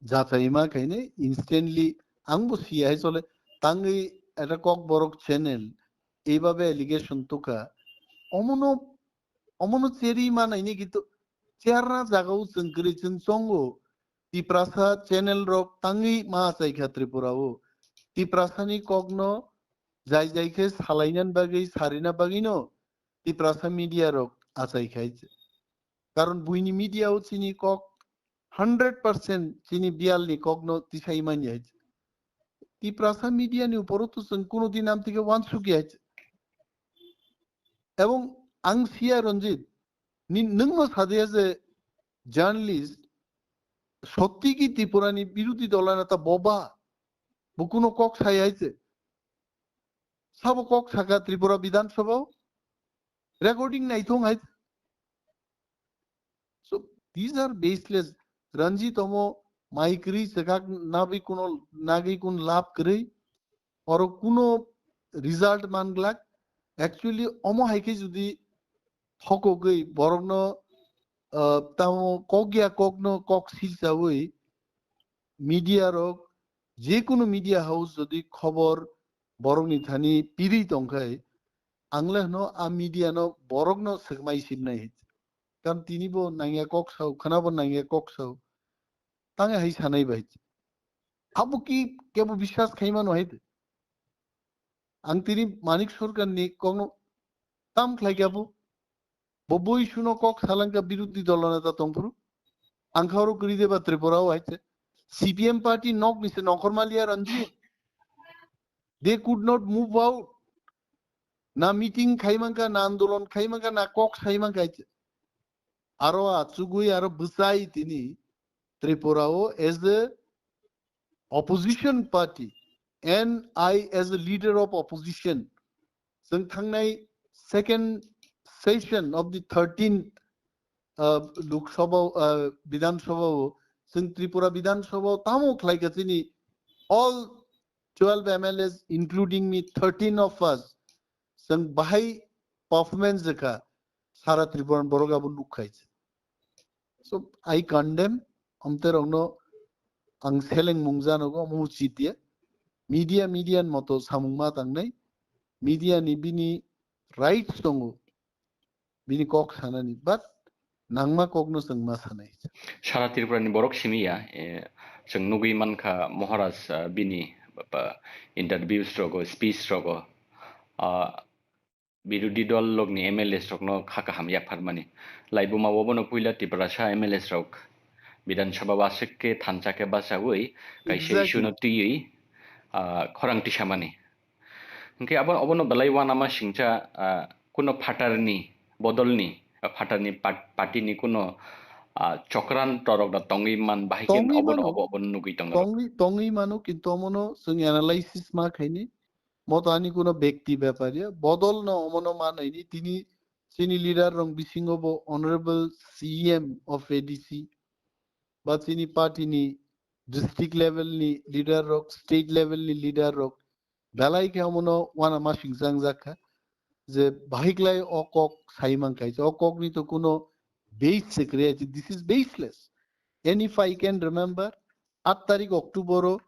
jachaima khaine instantly, ang bo siya hai chole, tangwi eta Kokborok channel, eibabe allegation tukha, omono, omono cheri manaini kintu cherna jaga o chwng kwrwi chwng chongo, Tiprasa channel rok tangwi ma achaikha Tripura o, Tiprasa ni kokno jai jai khe salaina bagwi, sarina bagwino Tiprasa media rok achaikhai. Karon buini media o chini kok hundred percent chini biyal ni kok no tisai manya hai. Tiprasa media ni upor o to chwng kuno din amtike wansuk ya hai. Ebong ang siya Ranjit, ni, nwng no sadia je journalist, sotti ki Tripura ni birodhi dola neta boba, bo kuno kok sai hai se. Sabo kok saka Tripura Bidhan Sabha o? Recording naithong hai. So these are baseless. Ranjit omo mai kwrwi chekak nagwi kuno, nagwi kun lab kwrwi. Oro kuno result man glak. Actually omo hai khe jodi thokogwi borokno, ah, tamo kok ya kokno kok silchawi media rok, je kunu media house jodi khobor borokni thani pirwi tongkhai, ang le hwno a media no borokno swkmai simnai hai. Karon tini bo nangya kok sao, khwna bo nangya kok sao. Tang hai sanai bai. Abo ki kebo biswas khai mano hai de. Ang tini Manik Sarkar ni kokno tam khlai kya bo. Bo boi suno kok salangka birodhi dolo neta tongphuru. Ang khoro kri deba Tripura o hai se. C P M party nok ni se nongkhor maliya Ranjit. They could not move out. Na meeting khai mangka, na andolon khai mangka, na kok sai mangka hai se. Aro achugwi aro bwsai tini Tripura o as a opposition party and I as a leader of opposition, chwng thangnai second session of the thirteenth, uh, Lok Sabha, uh, Bidhan Sabha o, chwng Tripura Bidhan Sabha o tamo khlai ka chini all twelve M L As, including me, thirteen of us, chwng bahai performance jekha, sara Tripura borok abo nuk khai. So I condemn, amte rokno ang seleng mung janogo, omo uchit ya. Media, media ni moto samung ma tangnai, media ni bini rights tongo, bini kok sanani, but nangma kokno chwng ma sanai. Sara Tripura ni borok simi ya, eh, chwng nugwi mankha Maharaj, ah, bini, ba, interviews rogo, speech rogo, ah, birodhi dol lokni M L As rokno kha kaham yapharmani. Laibuma obono puila Tiprasa M L As rok Bidhan Sabha o aswk khe thansa khe bachaui kaisa Exactly. issue no twiwi, ah, khorang tisamani. Hwnkhe abo, obono belai uanama singcha, ah, kuno phatarni bodolni, ah, phatarni pat-, partyni kuno, ah, chokran torok da tongwi man bahai khe Tongwi obono mano. obo, obono nugwi tongno. Tongwi, tongwi mano, kintu omono chwng analysis ma khaini. Moto ani kuno bekti bepar ya. Bodol no omono ma naini. Tini chini leader rong bisingo bo honorable C M of A D C. Ba chini party ni district level ni leader rok, state level ni leader rok. Belai khe omono uanama singchang jak kha. Je bahiklai o kok sai man kaisa. O kok ni to kuno base se kwrwi. This is baseless. And if I can remember, aat tarik October o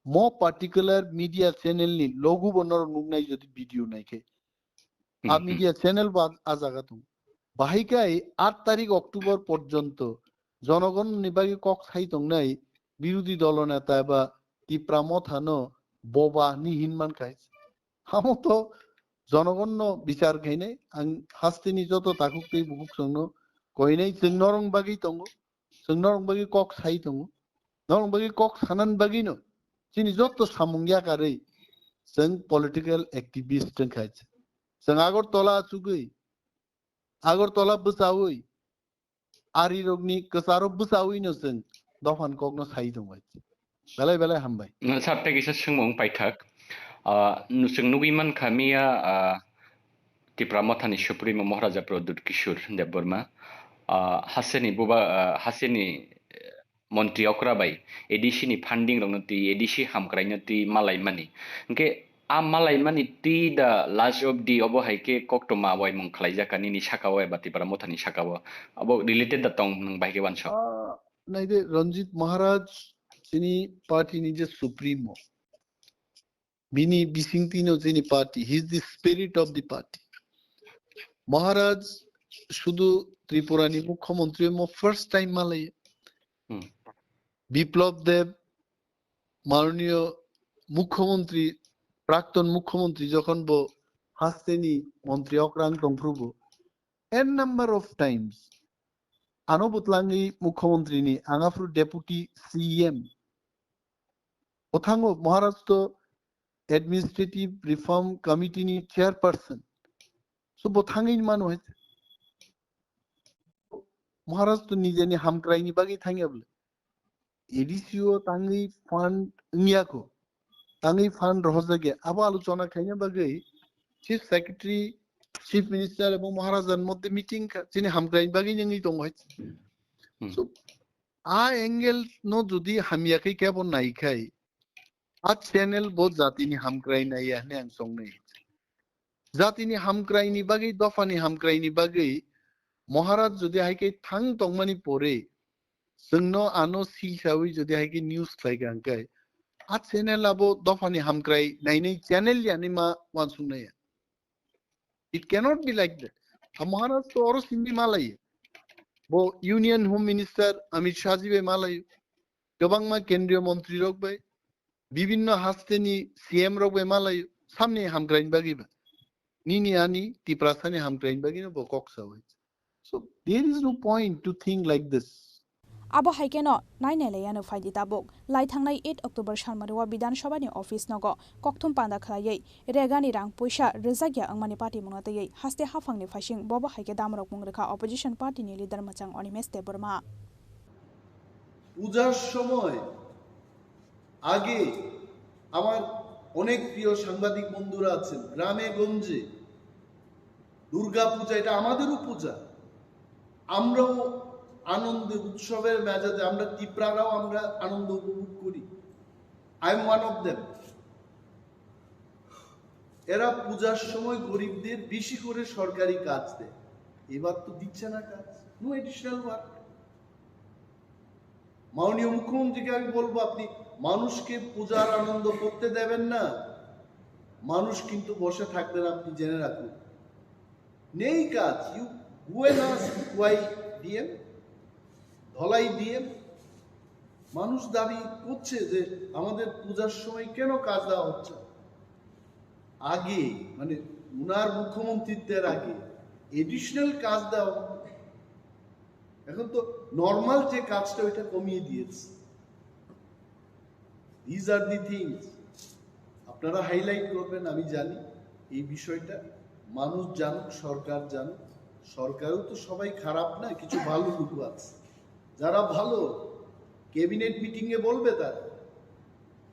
mo particular media channel ni logo bo norok nuknai jodi video nai khe. A Hmm, hmm. media channel bo a, a jaga tongo. Bahai kai aat tarik October porjonto jonogon ni bagwi kok sai tongnai birodhi dolo neta eba Tipra Motha no boba hinwi hin man khai. Amo to jonogon no bichar khainai, ang hasteni joto takhuk tei bukhuk chwngno koinai, chwng norong bagwi tongo. Chwng norok bagwi kok sai tongo. Norok bagwi kok sanani bagwino chini joto samung yakarwi chwng political activist wngkha. Chwng Agartala achugwi, Agartala bwchaui, arirokni kwcharo bwchawino chwng dophani kokno sai tongo. Belai belai hambai. Sir, tei kisa swngmung paithak. Ah, nu-, chwng nugwi mankha miya, ah, Tipra Mothani Supremo Maharaja Pradyut Kishore Debbarma, ah, hasteni buba, ah, hasteni, eh, montri okra bai A D C ni funding rokno twi, A D C hamkraino twi malaimani. Hwnkhe a malaimani twi da last of the obo hai khe koktwma waimung khlaijak nini sakao eba Tipra Mothani sakao. Abo related da tong nwng bai khe uansuk. Ah, naide Ranjit Maharaj chini party ni je Supremo. Bini bisingtwi no chini party, he is the spirit of the party. Maharaj sudu Tripura ni Mukhyamantri mo first time malai. Hmm. Biplab Deb, Mananiya Mukhyamantri, Prakton Mukhyamantri jokhon bo hasteni montri okrang tongphuru bo, n number of times ano bwtlangwi Mukhyamantri ni, ang aphuru Deputy C M. Bwthango Maharaj to Administrative Reform Committee ni chairperson. So bo thangwi mano hai. Maharaj to nijeni hamkraini bagwi thangya bole. A D C o tangwi fund wngya ko. Tangwi fund rohorjakya. Abo alochona khaina bagwi Chief Secretary, Chief Minister ebong Maharajan moddhe meeting kha, chini hamkraini bagwi wngwi tongo hai. Hmm. So, a angle no jodi hamya khe kebo nai khai, a channel bo jatini hamkrai naiya hwnwi ang songnai. Jatini hamkraini bagwi, dophani hamkraini bagwi Maharaj jodi hai khe thang tongmani pore, Chwngno ano silsawi jodi hai khe news khlai kha hwnkhe, a channel abo dophani hamkrai nainai channel yani ma uansuknai ya. It cannot be like that. A Maharaj to oro simi malai. Bo Union Home Minister Amit Shah ji bai malai. Kwbangma kendriya montri rok bai. Bibinno hasteni C M rok bai malai. Samni hamkraini bagwi ba. Nini ani Tiprasani hamkraini bagwi no bo kok sawi. So there is no point to think like this. Abo hai kheno nai nai lai ano phai di tabuk. Lai thangnai eight October salmari o Bidhan Sabha ni office nogo kokthum panda khlaiwi regani rang puisa rwjakya wngmani patimungno twiwi haste haphangni phaising bobo hai khe damrok mung rwkha opposition party ni leader mwchang Animesh Debbarma. পূজার সময় আগে আমার অনেক প্রিয় সাংবাদিক বন্ধুরা আছেন, গ্রামে গঞ্জে দুর্গা পূজা, এটা আমাদেরও পূজা, আমরাও আনন্দে উৎসবের মেজাজে আমরা তিপ্রারাও আমরা আনন্দ উপভোগ করি। I am one of them. এরা পূজার সময় গরিবদের বেশি করে সরকারি কাজ দেয়, এবার তো দিচ্ছে না কাজ, no additional work। মাননীয় মুখ্যমন্ত্রীকে আমি বলবো, আপনি মানুষকে পূজার আনন্দ করতে দেবেন না, মানুষ কিন্তু বসে থাকবে না, আপনি জেনে রাখুন। নেই কাজ, you go and ask Y D M, Dhalai D M। মানুষ দাবি করছে যে আমাদের পূজার সময় কেন কাজ দেওয়া হচ্ছে না। আগে, মানে, উনার মুখ্যমন্ত্রীত্বের আগে additional কাজ দেওয়া হতো। এখন তো নর্মাল যে কাজটা, ওইটা কমিয়ে দিয়েছে। These are the things আপনারা হাইলাইট করবেন, আমি জানি এই বিষয়টা। মানুষ জানুক, সরকার জানুক। সরকারেও তো সবাই খারাপ না, কিছু ভালো লোকও আছে। যারা ভালো, ক্যাবিনেট মিটিংয়ে বলবে তারা,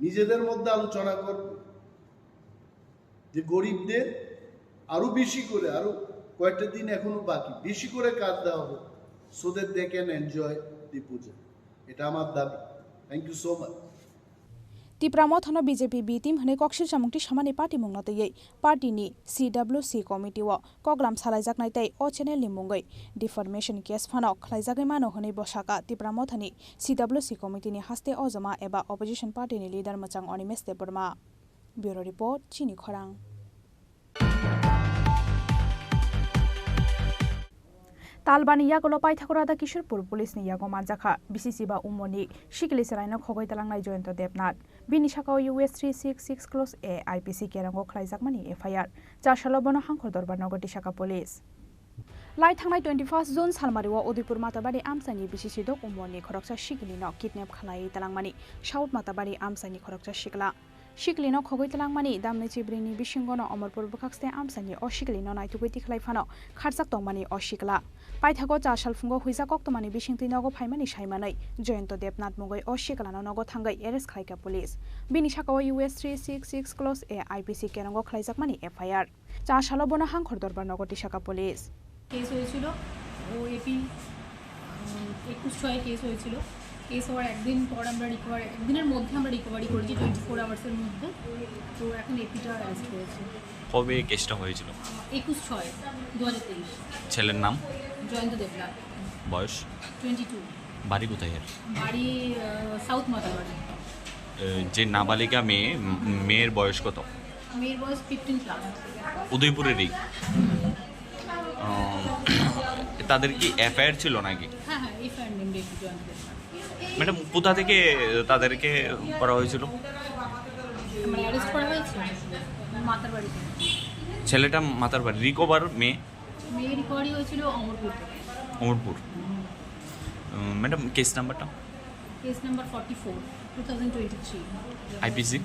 নিজেদের মধ্যে আলোচনা করবে। যে গরিবদের আরো বেশি করে, আরো কয়েকটা দিন এখনো বাকি, বেশি করে কাজ দেওয়া হোক, so that they can enjoy the puja। এটা আমার দাবি। Thank you so much। Tipra Mothano B J P B team hwnwi koksil chamungti samani patimungno twiwi party ni C W C committee o koklam salaijaknai tei o channel ni mungwi defamation case phano khlaijagwi mano hwnwi bo sakha Tipra Mothani C W C committee ni haste ojoma eba opposition party ni leader mwchang Animesh Debbarma. Bureau Report, Chini Khorang. Talbani yagulo paithakgo Radha Kishorpur police ni yago manjakha B C C ba umoni sikili chwraino khogwi talangnai Jayanta Debnath. Bini sakao U S three six six clause A I P C kerongo khlaijakmani F I R. Chasalo bono Hangkhor Dorbar nogo tisakha police. Lai thangnai twenty first June salmario Udaipur Matabari amchaini B C C dok umorni khoroksa sikilino kidnap khlaiwi talangmani South Matabari amchaini khoroksa sikla. Sikilino khogwi talangmani damni chibrini bisingono Omorpur bwkhakste amchaini o sikilino naitugwi tikhlai phano kharjak tongmani o sikla. Paithago cha salphungo huijak koktwmani bisingtwi nogo phaimani saimanwi Jayanta Debnath mungwi o siklano nogo thangwi arrest khlaikha police. Bini sakao U S three six six clause A I P C kerongo khlaijakmani F I R. Cha salo bono Hangkhor Dorbar nogo tisakha police. Case হয়েছিল, ও এপি, উম, একুশ ছয় কেস হয়েছিল। কেস হওয়ার একদিন পর আমরা রিকভার, একদিনের মধ্যে আমরা রিকভারি করেছি, টোয়েন্টি ফোর আওয়ার্সের মধ্যে। তো এখন এপিটা অ্যারেস্ট হয়েছে। কবে কেসটা হয়েছিল? একুশ ছয় দু হাজার তেইশ। ছেলের নাম? জয়ন্ত দেবনাথ। বয়স? Twenty two. বাড়ি কোথায় এর? বাড়ি, আহ, সাউথ মাতারবাড়ি। এ, যে নাবালিকা মেয়ে, উম, মেয়ের বয়স কত? মেয়ের বয়স ফিফটিন প্লাস। উদয়পুরেরই? হুম। আহ, তাদের কি এফআইআর ছিল নাকি? হ্যাঁ, হ্যাঁ, এফআইআর নেম রেজিস্টার করেছে। ম্যাডাম, কোথা থেকে তাদেরকে করা হয়েছিল? মানে, অ্যারেস্ট করা হয়েছে মাতারবাড়ি থেকে। ছেলেটা মাতারবাড়ি, রিকভার মেয়ে? মেয়ে রিকভারি হয়েছিল অমরপুর থেকে। অমরপুর। উম, ম্যাডাম, কেস নাম্বারটা? Case number forty four, two thousand twenty three. IPC?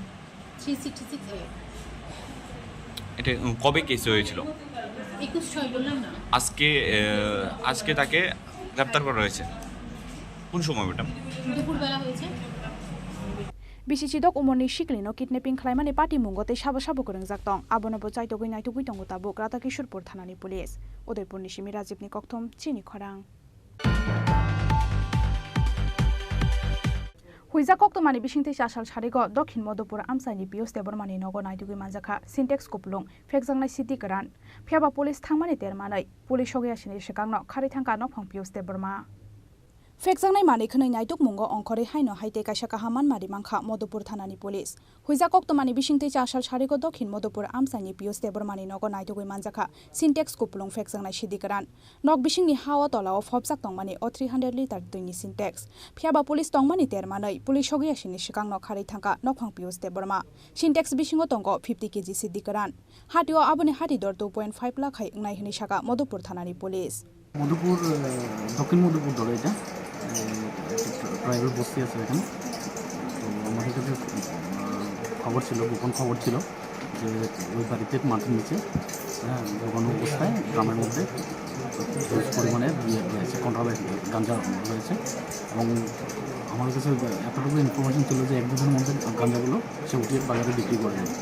Three sixty six A. এটা, উম, কবে কেস হয়েছিল? একুশ ছয় বললাম না। আজকে, আহ, আজকে তাকে গ্রেপ্তার করা হয়েছে। কোন সময়, ম্যাডাম? দুপুরবেলা হয়েছে। Bisi chidok umorni sikilino kidnapping khlaimani patimung tei sabo sabo kwrwngjak tong, abono bo chaitogwi naitugwi tongo tabuk Radha Kishorpur thanani police. Udaipurni simi Rajibni kokthom, Chini Khorang. Huijak koktwmani bisingtwi chasal sarigo Dokhin Modopur amchaini Piyus Debbarmani nogo naitugwi manjakha Sintex kupulung, phekjaknai siti kwran. Phiyaba police thangmani ter manwi police sogwi asini swkangno kharwi thangkha nokphang Piyus Debbarma. Phekjaknai manwi khwnwi naitukmungo ongkhorwi haino hai tei kaisa kaham manma ri mankha Madhupur thanani police. Huijak koktwmani bisingtwi chasal sarigo Dokhin Madhupur amchaini Piyush Debbarmani nogo naitugwi manjakha Sintex kupulung phekjaknai sidi kwran. Nok bisingni ha-o tola-o phobjak tongmani o three hundred litre twini Sintex. Phiyaba police tongmani ter manwi police sogwi asini swkangno kharwi thangkha nokphang Piyush Debbarma. Sintex bisingo tongo fifty K G sidi kwran. Hatio aboni hati dor two point five lakh hai wngnai hwnwi saka Madhupur thanani police. Madhupur, আহ, দক্ষিণ মধুপুর ধরো এটা, আহ, একটা ট্রা-, ট্রাইবাল বস্তি আছে এখানে। তো আমাদের কাছে, আহ, খবর ছিল, গোপন খবর ছিল যে ওই বাড়িতে মাটির নিচে, হ্যাঁ, লুকানো অবস্থায় গ্রামের মধ্যে হিউজ পরিমাণে ইয়ে রয়েছে, কন্ট্রাব্যান্ড গাঞ্জা রয়েছে। এবং আমার কাছে এতটুকু ইনফরমেশন ছিল যে এক দুদিনের মধ্যে গাঞ্জাগুলো সে উঠিয়ে বাজারে বিক্রি করে দেবে।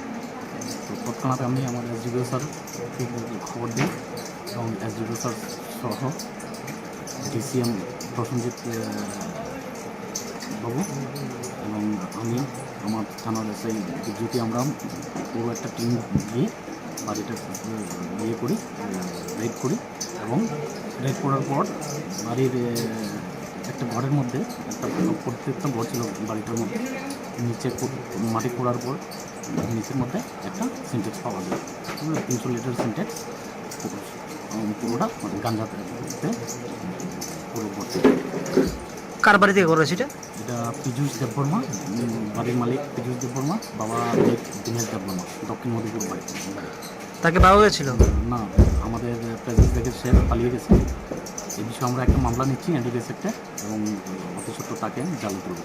তো তৎক্ষণাৎ আমি আমার এসডিপিও স্যারকে খবর দিই এবং এসডিপিও স্যার সহ ডিসিএম প্রসেনজিৎ, আহ, বাবু এবং আমি, আমার থানার এসআই বিদ্যুতি, আমরা পুরো একটা টিম গিয়ে বাড়িটা, আহ, ইয়ে করি, আহ, রেড করি এবং রেড করার পর বাড়ির, আহ, একটা ঘরের মধ্যে একটা, প্রত্যেকটা ঘর ছিল বাড়িটার মধ্যে, নিচে খু-, মাটি খোঁড়ার পর নিচের মধ্যে একটা সিনটেক্স পাওয়া যায়, তিনশো লিটার সিনটেক্স, পুরো, উম, পুরোটা মানে গাঞ্জাতে পুরো ভর্তি। কার বাড়ি থেকে করেছে এটা? এটা পীযূষ দেববর্মা, উম, বাড়ির মালিক পীযূষ দেববর্মা, বাবা লেট দীনেশ দেববর্মা, দক্ষিণ মধুপুর বাড়ি। তাকে পাওয়া গেছিল? না, আমাদের প্রেজেন্স দেখে সে পালিয়ে গেছে। এই বিষয়ে আমরা একটা মামলা নিচ্ছি এনডিপিএস একটা, এবং অতি সত্বর তাকে জালে তুলব।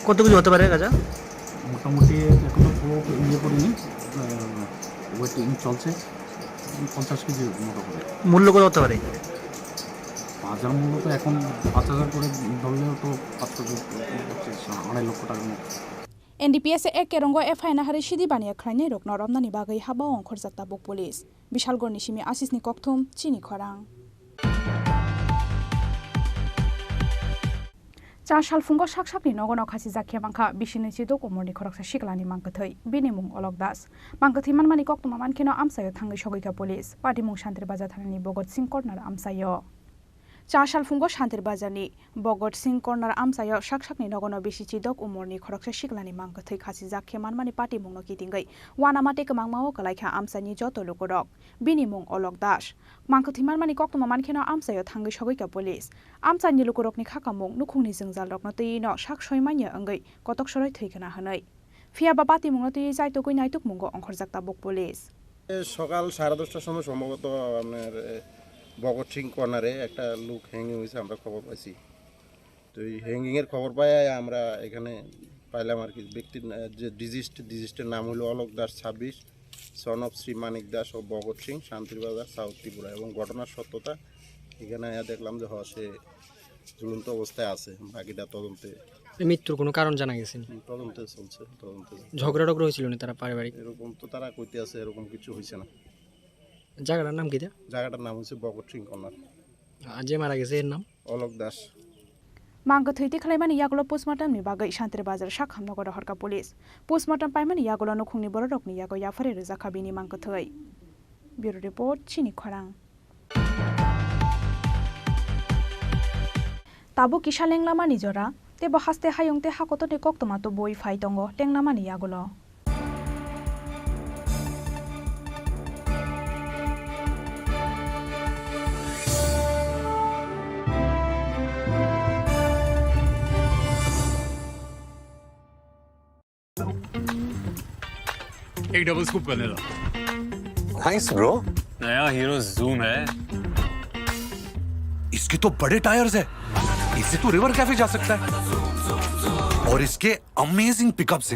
কত কিছু হতে পারে গাঁজা? মোটামুটি এখন তো পুরো ইয়ে করিনি, আহ, ওয়েটিং চলছে, পঞ্চাশ কেজির মতো হবে। মূল্য কত হতে পারে? বাজার মূল্য তো এখন পাঁচ হাজার করে ধরলেও তো পাঁচ হাজার, আড়াই লক্ষ টাকার মতো। এনডিপিএস এ এক কেrongo FIR nahari sidi baniya khlainai rokno romnani bagwi haba ongkhorjak tabuk police. Bishalgorni simi Asisni kokthum, chini khorang. Cha salphungo sak sakni nogono khachijak khe mankha bisini chidok umorni khoroksa siklani mangkwthwi. Bini mung Olok Das. Mangkwthwi manmani koktwma mankheno amchaio thangwi sogwikha police. Patimung Shantir Bazar thanani Bhogot Singh Corner amchaio. Cha salphungo Shantir Bazarni Bhogot Singh Corner amchaio sak sakni nogono bisi chidok umorni khoroksa siklani mangkwthwi khachijak khe manmani patimungno kitingwi uanama tei kwmangmao kwlaikha amchaini joto lukurok. Bini mung Olok Das. Mangkwthwi manmani koktwma mankheno amchaio thangwi sogwikha police. Amchaini lukurokni khakamung nukhungni jwngjalrokno twiwino sak soi manya wngwi kotok soroi thwikha na hwnwi. Phiyaba patimungno twiwi chaitugwi naitukmungo ongkhorjak tabuk police. এ, সকাল সাড়ে দশটার সময় সম্ভবত আপনার, এ, ভগৎ সিং কর্নারে একটা লোক হ্যাঙ্গিং হয়েছে, আমরা খবর পাইছি। তো এই হ্যাঙ্গিংয়ের খবর পাই আমরা এখানে পাইলাম আর কি। ব্যক্তির না-, যে ডিজিস্ট, ডিজিস্টের নাম হলো অলোক দাস ছাব্বিশ, সন অফ শ্রী মানিক দাস ও ভগৎ সিং, শান্তিরবাজার, সাউথ ত্রিপুরা। এবং ঘটনার সত্যতা এখানে আয়া দেখলাম যে, হ, সে ঝুলন্ত অবস্থায় আছে। বাকিটা তদন্তে। এই মৃত্যুর কোনো কারণ জানা গেছে নি? হুম, তদন্তে চলছে, তদন্তে চলছে। ঝগড়া টগড়া হয়েছিল নি তারা পারিবারিক? এরকম তো তারা কইতে আছে, এরকম কিছু হয়েছে না। জায়গাটার নাম কি এটা? জায়গাটার নাম হচ্ছে ভগৎ সিং কর্নার। আর যে মারা গেছে এর নাম? অলোক Das. Mangkwthwi tikhlaimani yagulo postmortem ni bagwi Shantir Bazar sakhamno rohorkha police. Postmortem paimani yagulo nukhungni bororokni yago yaphari rwjakha bini mangkwthwi. Bureau report, chini khorang. Tabuk kisa lenglamani jora, teibo haste hayung tei hakotorni koktwma tubui phai tongo lenglamani yagulo. एक double scoop vanilla. Thanks, bro. नया hero zoom है। इसके तो बड़े टायर्स है, इससे तो river cafe जा सकता है। और इसके अमेजिंग पिकअप से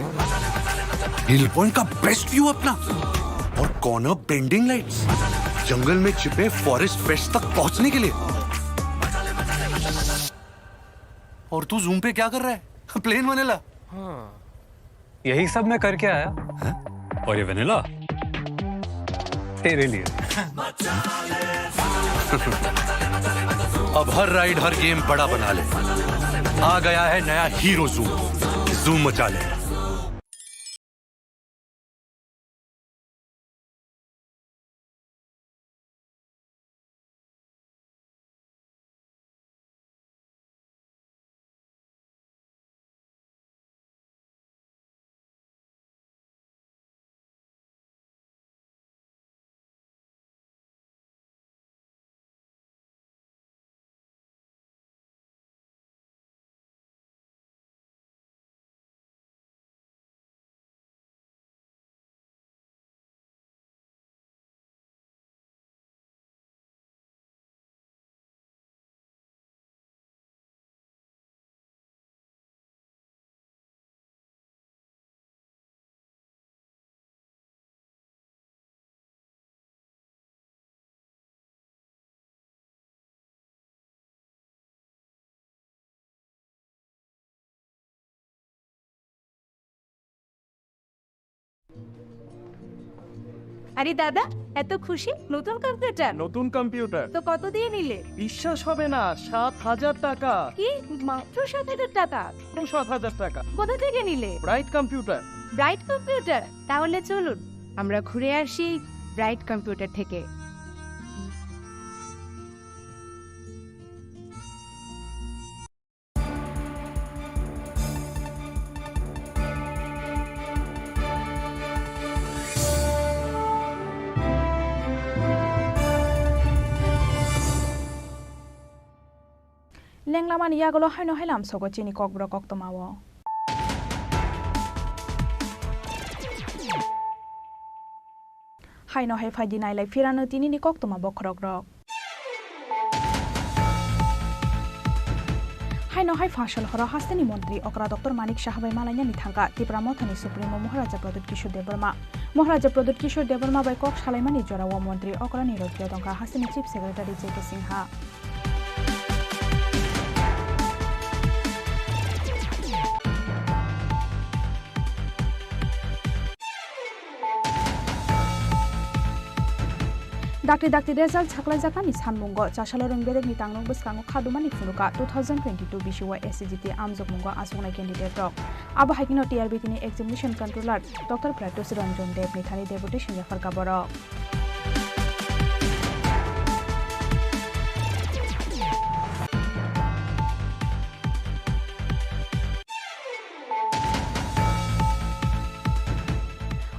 हिल पॉइंट का बेस्ट व्यू अपना और कॉर्नर बेंडिंग लाइट्स, जंगल में छिपे फॉरेस्ट फ्रेश तक पहुंचने के लिए। और तू जूम पे क्या कर रहा है? Plane vanilla. हाँ। यही सब मैं करके आया। हैं? और ये वनीला तेरे लिए। अब हर राइड, हर गेम बड़ा बना ले। आ गया है नया हीरो जूम। जूम मचा ले। আরে দাদা, এত খুশি? নতুন কম্পিউটার? নতুন কম্পিউটার। তো কত দিয়ে নিলে? বিশ্বাস হবে না, সাত হাজার টাকা। কি? মাত্র সাত হাজার টাকা? মাত্র সাত হাজার টাকা। কোথা থেকে নিলে? Bright computer. Bright computer? তাহলে চলুন, আমরা ঘুরে আসি ব্রাইট কম্পিউটার থেকে। Lenglamani yagulo haino hai lamsogo chini kokborok koktwmao. Haino hai phaidi nailai phirano tinini koktwma bokhorokrok. Haino hai phasal horo hasteni montri okra Doctor Manik Saha bai malainani thangkha Tipra Mothani Supremo Maharaja Pradyut Kishore Debbarma. Maharaja Pradyut Kishore Debbarma bai kok salaimani jorao montri okrani rokyo tongkha hasteni Chief Secretary J K Singha. Dakti dakti result saklaijaknani sanmungo Chasalo rwng bedekni tangnok bwskango khadumani phunuka two thousand twenty-two B C Y S C G T amjokmungo achuknai candidate rok. Abo hai kheno T R B T ni examination controller Doctor Pratyush Ranjan Deb ni thani deputation yapharkha borok.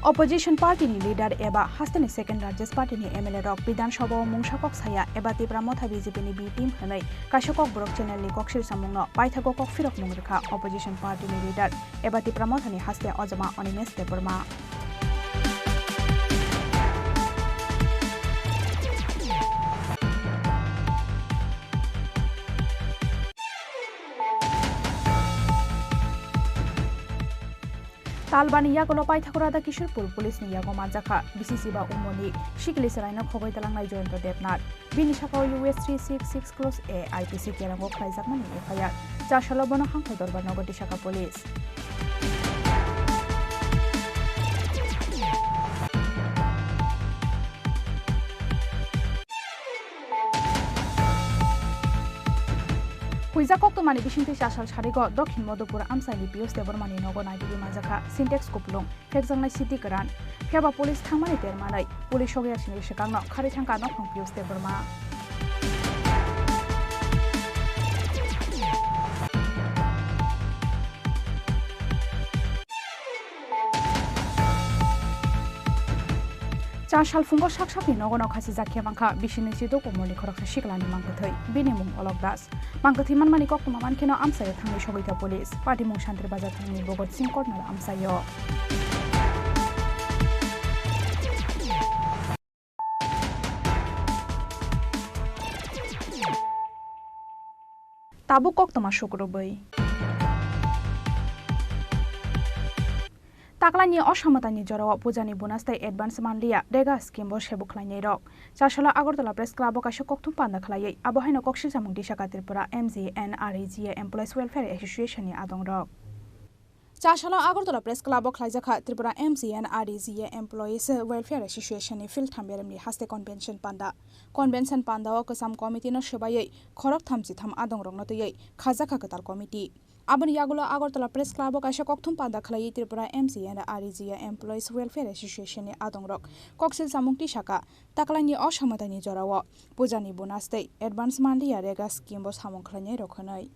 Opposition party ni leader eba hasteni second largest party ni M L A rok Bidhan Sabha o mungsa kok saya eba Tipra Motha B J P ni B team hwnwi kaisa kokborok channel ni kok sirsamungno paithago kok phirokmung rwkha opposition party ni leader eba Tipra Mothani haste ojama Animesh Debbarma. Talbani yagulo paithago Radha Kishorpur police ni yago manjakha B C C ba umoni sikili chwraino khogwi talangnai Jayanta Debnath. Bini sakao U S three six six clause A I P C kerango khlaijakmani F I R. Chasalo bono hangkhor dorbar nogo tisakha police. Huijak koktwmani bisingtwi Chasal sarigo Dokhin Madhupur amchaini Piyush Debbarmani nogo naitugwi manjakha Sintex kupulung. Phekjaknai city kwran. Phiya ba police thangmani ter manwi police sogya sini swkangno kharwi thangkha nokhong Piyush Debbarma. Chasal phungo sak sakni nogo no khasijak khe mankha bisini chiduk umorni khoroksa siklani mangkwthwi, bini mung Olok Das. Mangkwthwi manmani koktwma mankheno amchaio thangwi sogwikha police. Patimung Santri Bazar thangni Bhagat Singh Corner amchaio. Tabuk koktwma sukrubwi. Taklaini osamatani jorao pujani bonus tei advance manliya rega scheme bo sebu khlainairok. Chasalo Agartala Press Club o kaisa kokthum panda khlaiwi abo haino kok silsamung tisakha Tripura M G N R E G A Employees Welfare Association ni adongrok. Chasalo Agartala Press Club o khlaijakha Tripura M G N R E G A Employees Welfare Association ni Field Thambiaram ni haste convention panda. Convention panda o kwcham committee no swbaiwi khorok thamchi tham adongrok no twiwi khajakha kwtal committee. Aboni yagulo Agartala Press Club o kaisa kokthum panda khlaiwi Tripura M G N R E G A Employees Welfare Association ni adongrok koksil samung tisakha, taklaini osamatani jorao pujani bonus tei advance manliya rega scheme bo samung khlainai rok hwnwi.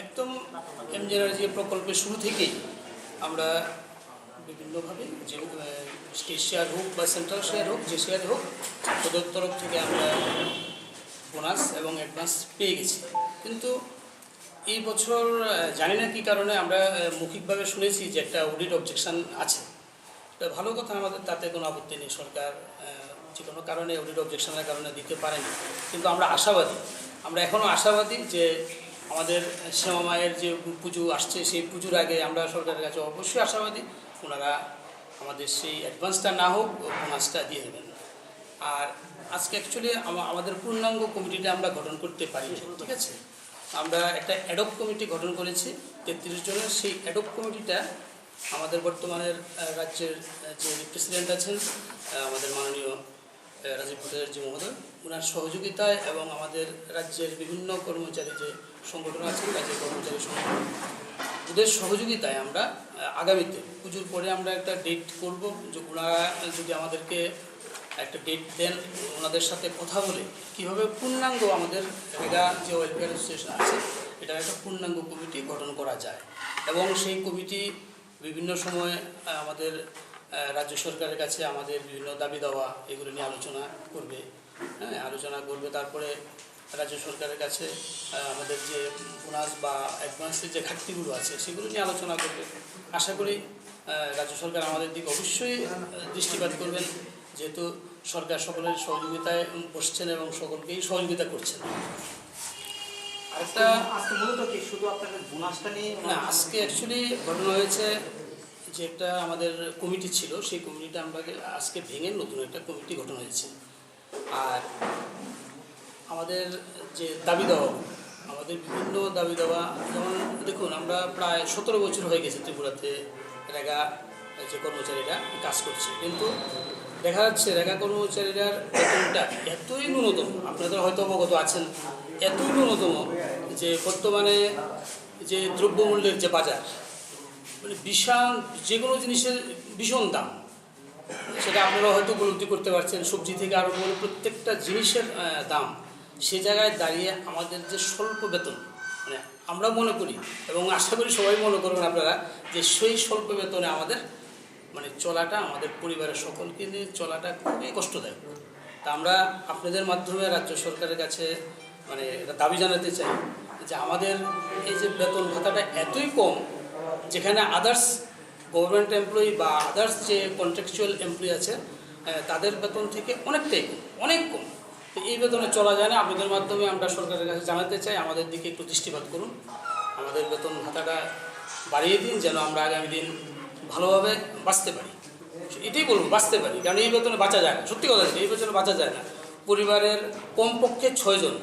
একদম এমজিএনআরজিএ প্রকল্পের শুরু থেকেই আমরা বিভিন্নভাবে যে, আহ, state share হোক বা সেন্ট্রাল শেয়ার হোক, যে শেয়ার হোক, ওদের তরফ থেকে আমরা বোনাস এবং অ্যাডভান্স পেয়ে গেছি। কিন্তু এই বছর, আহ, জানি না কী কারণে আমরা, আহ, মৌখিকভাবে শুনেছি যে একটা অডিট অবজেকশন আছে। এটা ভালো কথা, আমাদের তাতে কোনো আপত্তি নেই। সরকার, আহ, যে কোনো কারণে, অডিট অবজেকশনের কারণে দিতে পারেনি, কিন্তু আমরা আশাবাদী, আমরা এখনও আশাবাদী যে আমাদের শ্যামা মায়ের যে পুজো আসছে, সেই পুজোর আগে আমরা সরকারের কাছে অবশ্যই আশাবাদী ওনারা আমাদের সেই অ্যাডভান্সটা না হোক, বোনাসটা দিয়ে দেবেন। আর আজকে অ্যাকচুয়ালি আমাদের পূর্ণাঙ্গ কমিটিটা আমরা গঠন করতে পারি, ঠিক আছে? আমরা একটা অ্যাডহক কমিটি গঠন করেছি তেত্রিশ জনের। সেই অ্যাডহক কমিটিটা আমাদের বর্তমানের, আহ, রাজ্যের, আহ, যে প্রেসিডেন্ট আছেন, আহ, আমাদের মাননীয়, আহ, রাজীব ভট্টাচার্য মহোদয়, ওনার সহযোগিতায় এবং আমাদের রাজ্যের বিভিন্ন কর্মচারী যে সংগঠন আছে, রাজ্যের কর্মচারী সংগঠন, ওদের সহযোগিতায় আমরা, আহ, আগামীতে পুজোর পরে আমরা একটা ডেট করব, যে ওনারা যদি আমাদেরকে একটা ডেট দেন, ওনাদের সাথে কথা বলে কীভাবে পূর্ণাঙ্গ আমাদের রেগা যে ওয়েলফেয়ার অ্যাসোসিয়েশন আছে, এটা একটা পূর্ণাঙ্গ কমিটি গঠন করা যায় এবং সেই কমিটি বিভিন্ন সময়, আহ, আমাদের, আহ, রাজ্য সরকারের কাছে আমাদের বিভিন্ন দাবি দাওয়া এগুলো নিয়ে আলোচনা করবে। হ্যাঁ, আলোচনা করবে। তারপরে রাজ্য সরকারের কাছে, আহ, আমাদের যে বোনাস বা অ্যাডভান্সের যে ঘাটতিগুলো আছে, সেগুলো নিয়ে আলোচনা করবে। আশা করি, আহ, রাজ্য সরকার আমাদের দিকে অবশ্যই, আহ, দৃষ্টিপাত করবেন, যেহেতু সরকার সকলের সহযোগিতায় বসছেন এবং সকলকেই সহযোগিতা করছেন। আরেকটা আজকে মূলত কি শুধু আপনাদের বোনাসটা নিয়ে না, আজকে অ্যাকচুয়ালি ঘটনা হয়েছে যে একটা আমাদের কমিটি ছিল, সেই কমিটিটা আমরা আজকে ভেঙে নতুন একটা কমিটি গঠন হয়েছে। আর আমাদের যে দাবি দাওয়া, আমাদের বিভিন্ন দাবি দাওয়া, যেমন দেখুন, আমরা প্রায় সতেরো বছর হয়ে গেছে ত্রিপুরাতে রেগা যে কর্মচারীরা কাজ করছে, কিন্তু দেখা যাচ্ছে রেগা কর্মচারীরার বেতনটা এতই ন্যূনতম, আপনারা হয়তো অবগত আছেন, এতই ন্যূনতম যে বর্তমানে যে দ্রব্যমূল্যের যে বাজার, মানে বিশাল, যে কোনো জিনিসের ভীষণ দাম, সেটা আপনারা হয়তো উপলব্ধি করতে পারছেন। সবজি থেকে আরম্ভ করে প্রত্যেকটা জিনিসের, আহ, দাম, সে জায়গায় দাঁড়িয়ে আমাদের যে স্বল্প বেতন, মানে আমরা মনে করি এবং আশা করি সবাই মনে করবেন আপনারা, যে সেই স্বল্প বেতনে আমাদের মানে চলাটা, আমাদের পরিবারের সকলকে নিয়ে চলাটা খুবই কষ্টদায়ক। তা আমরা আপনাদের মাধ্যমে রাজ্য সরকারের কাছে মানে এটা দাবি জানাতে চাই যে আমাদের এই যে বেতন ভাতাটা এতই কম, যেখানে আদার্স গভর্নমেন্ট এমপ্লয়ি বা আদার্স যে কন্ট্রাকচুয়াল এমপ্লয়ি আছে, আহ, তাদের বেতন থেকে অনেকটাই কম, অনেক কম। তো এই বেতনে চলা যায় না। আপনাদের মাধ্যমে আমরা সরকারের কাছে জানাতে চাই, আমাদের দিকে একটু দৃষ্টিপাত করুন, আমাদের বেতন ভাতাটা বাড়িয়ে দিন, যেন আমরা আগামী দিন ভালোভাবে বাঁচতে পারি। এটাই বলবো, বাঁচতে পারি, কারণ এই বেতনে বাঁচা যায় না। সত্যি কথা যেটা, এই বেতনে বাঁচা যায় না। পরিবারের কমপক্ষে ছয়জন,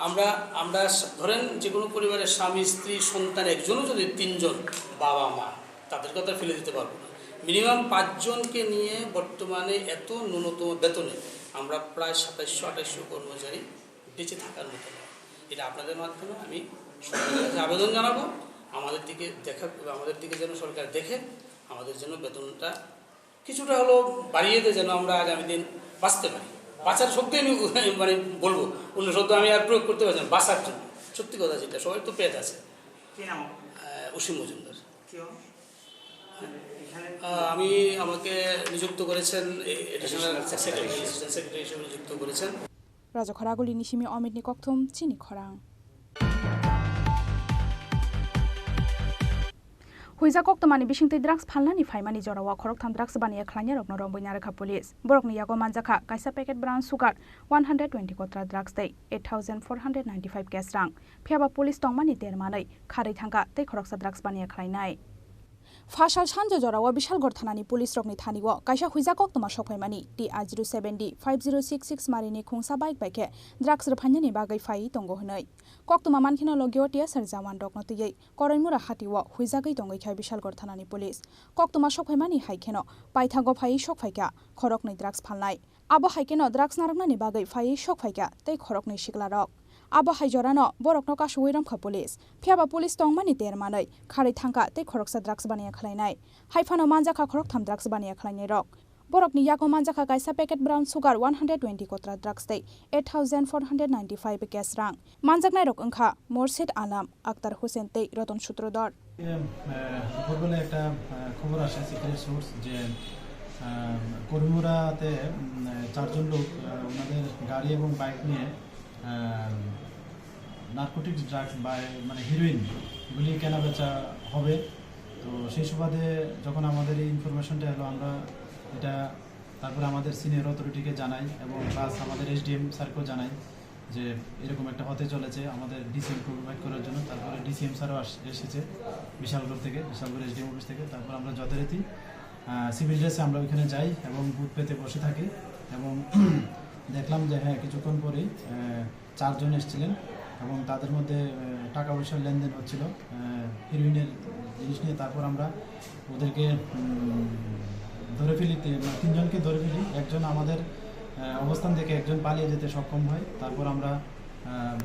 আমরা আমরা সা- ধরেন, যে কোনো পরিবারের স্বামী, স্ত্রী, সন্তান একজনও যদি তিনজন, বাবা মা, তাদেরকে তো আর ফেলে দিতে পারবো না। মিনিমাম পাঁচজনকে নিয়ে বর্তমানে এত ন্যূনতম বেতনে আমরা প্রায় সাতাইশশো আঠাইশশো কর্মচারী বেঁচে থাকার মতো নয়। এটা আপনাদের মাধ্যমে আমি সরকারের কাছে আবেদন জানাবো, আমাদের দিকে দেখা, আমাদের দিকে যেন সরকার দেখে, আমাদের যেন বেতনটা কিছুটা হলেও বাড়িয়ে দেয়, যেন আমরা আগামী দিন বাঁচতে পারি। বাঁচার শব্দই আমি মানে বলবো, অন্য শব্দ আমি আর প্রয়োগ করতে পারছি না। বাঁচার জন্য, সত্যি কথা যেটা, সবাই তো পেট আছে। কি নাম? আহ, অসীম মজুমদার। কি হন? এখানে আহ, আমি, আমাকে নিযুক্ত করেছেন এই অ্যাডিশনাল সেক্রেটারি, অ্যাসিস্ট্যান্ট সেক্রেটারি হিসেবে নিযুক্ত করেছেন। Raja Khoraguli ni simi Omit ni kokthum chini khorang. Huija koktwmani bisingtwi drugs phalnani phaimani jorao khoroktham drugs baniya khlainai rokno romwi narwkha police. Borokni yago manjakha kaisa packet brown sugar, one hundred twenty kotra drugs tei eight thousand four hundred ninety-five cash rang. Phiyaba police tongmani ter manwi kharwi thangkha tei khoroksa drugs baniya khlainai. Phasal sanjo jorao Bishalgarh thanani police rokni thanio kaisa huija koktwma sokphaimani T R zero seven D five zero six six marini khungsa bike bai khe drugs rwphainani bagwi phaiwi tongo hwnwi. Koktwma mankheno logio T S R jawan rokno twiwi Koraimura hatio huijagwi tongwi kha Bishalgarh thanani police. Koktwma sokphaimani hai kheno paithago phaiwi sokphaikha khoroknwi drugs phalnai. Abo hai kheno drugs narwknani bagwi phaiwi sokphaikha tei khoroknwi siklarok. Abo hai jorano borokno kasui romkha police. Phiyaba police tongmani ter manwi kharwi thangkha tei khoroksa drugs baniya khlainai. Hai phano manjakha khoroktham drugs baniya khlainairok. Borokni yago manjakha kaisa packet brown sugar, one hundred twenty kotra drugs tei eight thousand four hundred ninety-five cash rang. Manjaknairok wngkha Morshid Alam, Akhtar Hussain tei Roton Sutrodhor. এ, আহ, দুপুরবেলা একটা, আহ, খবর আসে secret source যে, আহ, করিমুরাতে, উম, আহ, চারজন লোক, আহ, ওনাদের গাড়ি এবং বাইক নিয়ে, আহ, নার্কোটিক্স ড্রাগস বা, মানে, হিরোইন এগুলি কেনাবেচা হবে। তো সেই সুবাদে যখন আমাদের এই ইনফরমেশনটা এলো, আমরা এটা তারপরে আমাদের সিনিয়র অথরিটিকে জানাই এবং প্লাস আমাদের এসডিএম স্যারকেও জানাই যে এরকম একটা হতে চলেছে, আমাদের ডিসিএমকে প্রোভাইড করার জন্য। তারপরে ডিসিএম স্যারও আস-, এসেছে বিশালগড় থেকে, বিশালগড় এসডিএম অফিস থেকে। তারপর আমরা যথারীতি, আহ, সিভিল ড্রেসে আমরা ওইখানে যাই এবং বুথ পেতে বসে থাকি এবং দেখলাম যে হ্যাঁ, কিছুক্ষণ পরেই, আহ, চারজন এসেছিলেন। এবং তাদের মধ্যে, আহ, টাকা পয়সার লেনদেন হচ্ছিল, আহ, হিরোইনের জিনিস নিয়ে। তারপর আমরা ওদেরকে, উম, ধরে ফেলি, তি-, মানে, তিনজনকে ধরে ফেলি। একজন আমাদের, আহ, অবস্থান দেখে একজন পালিয়ে যেতে সক্ষম হয়। তারপর আমরা, আহ,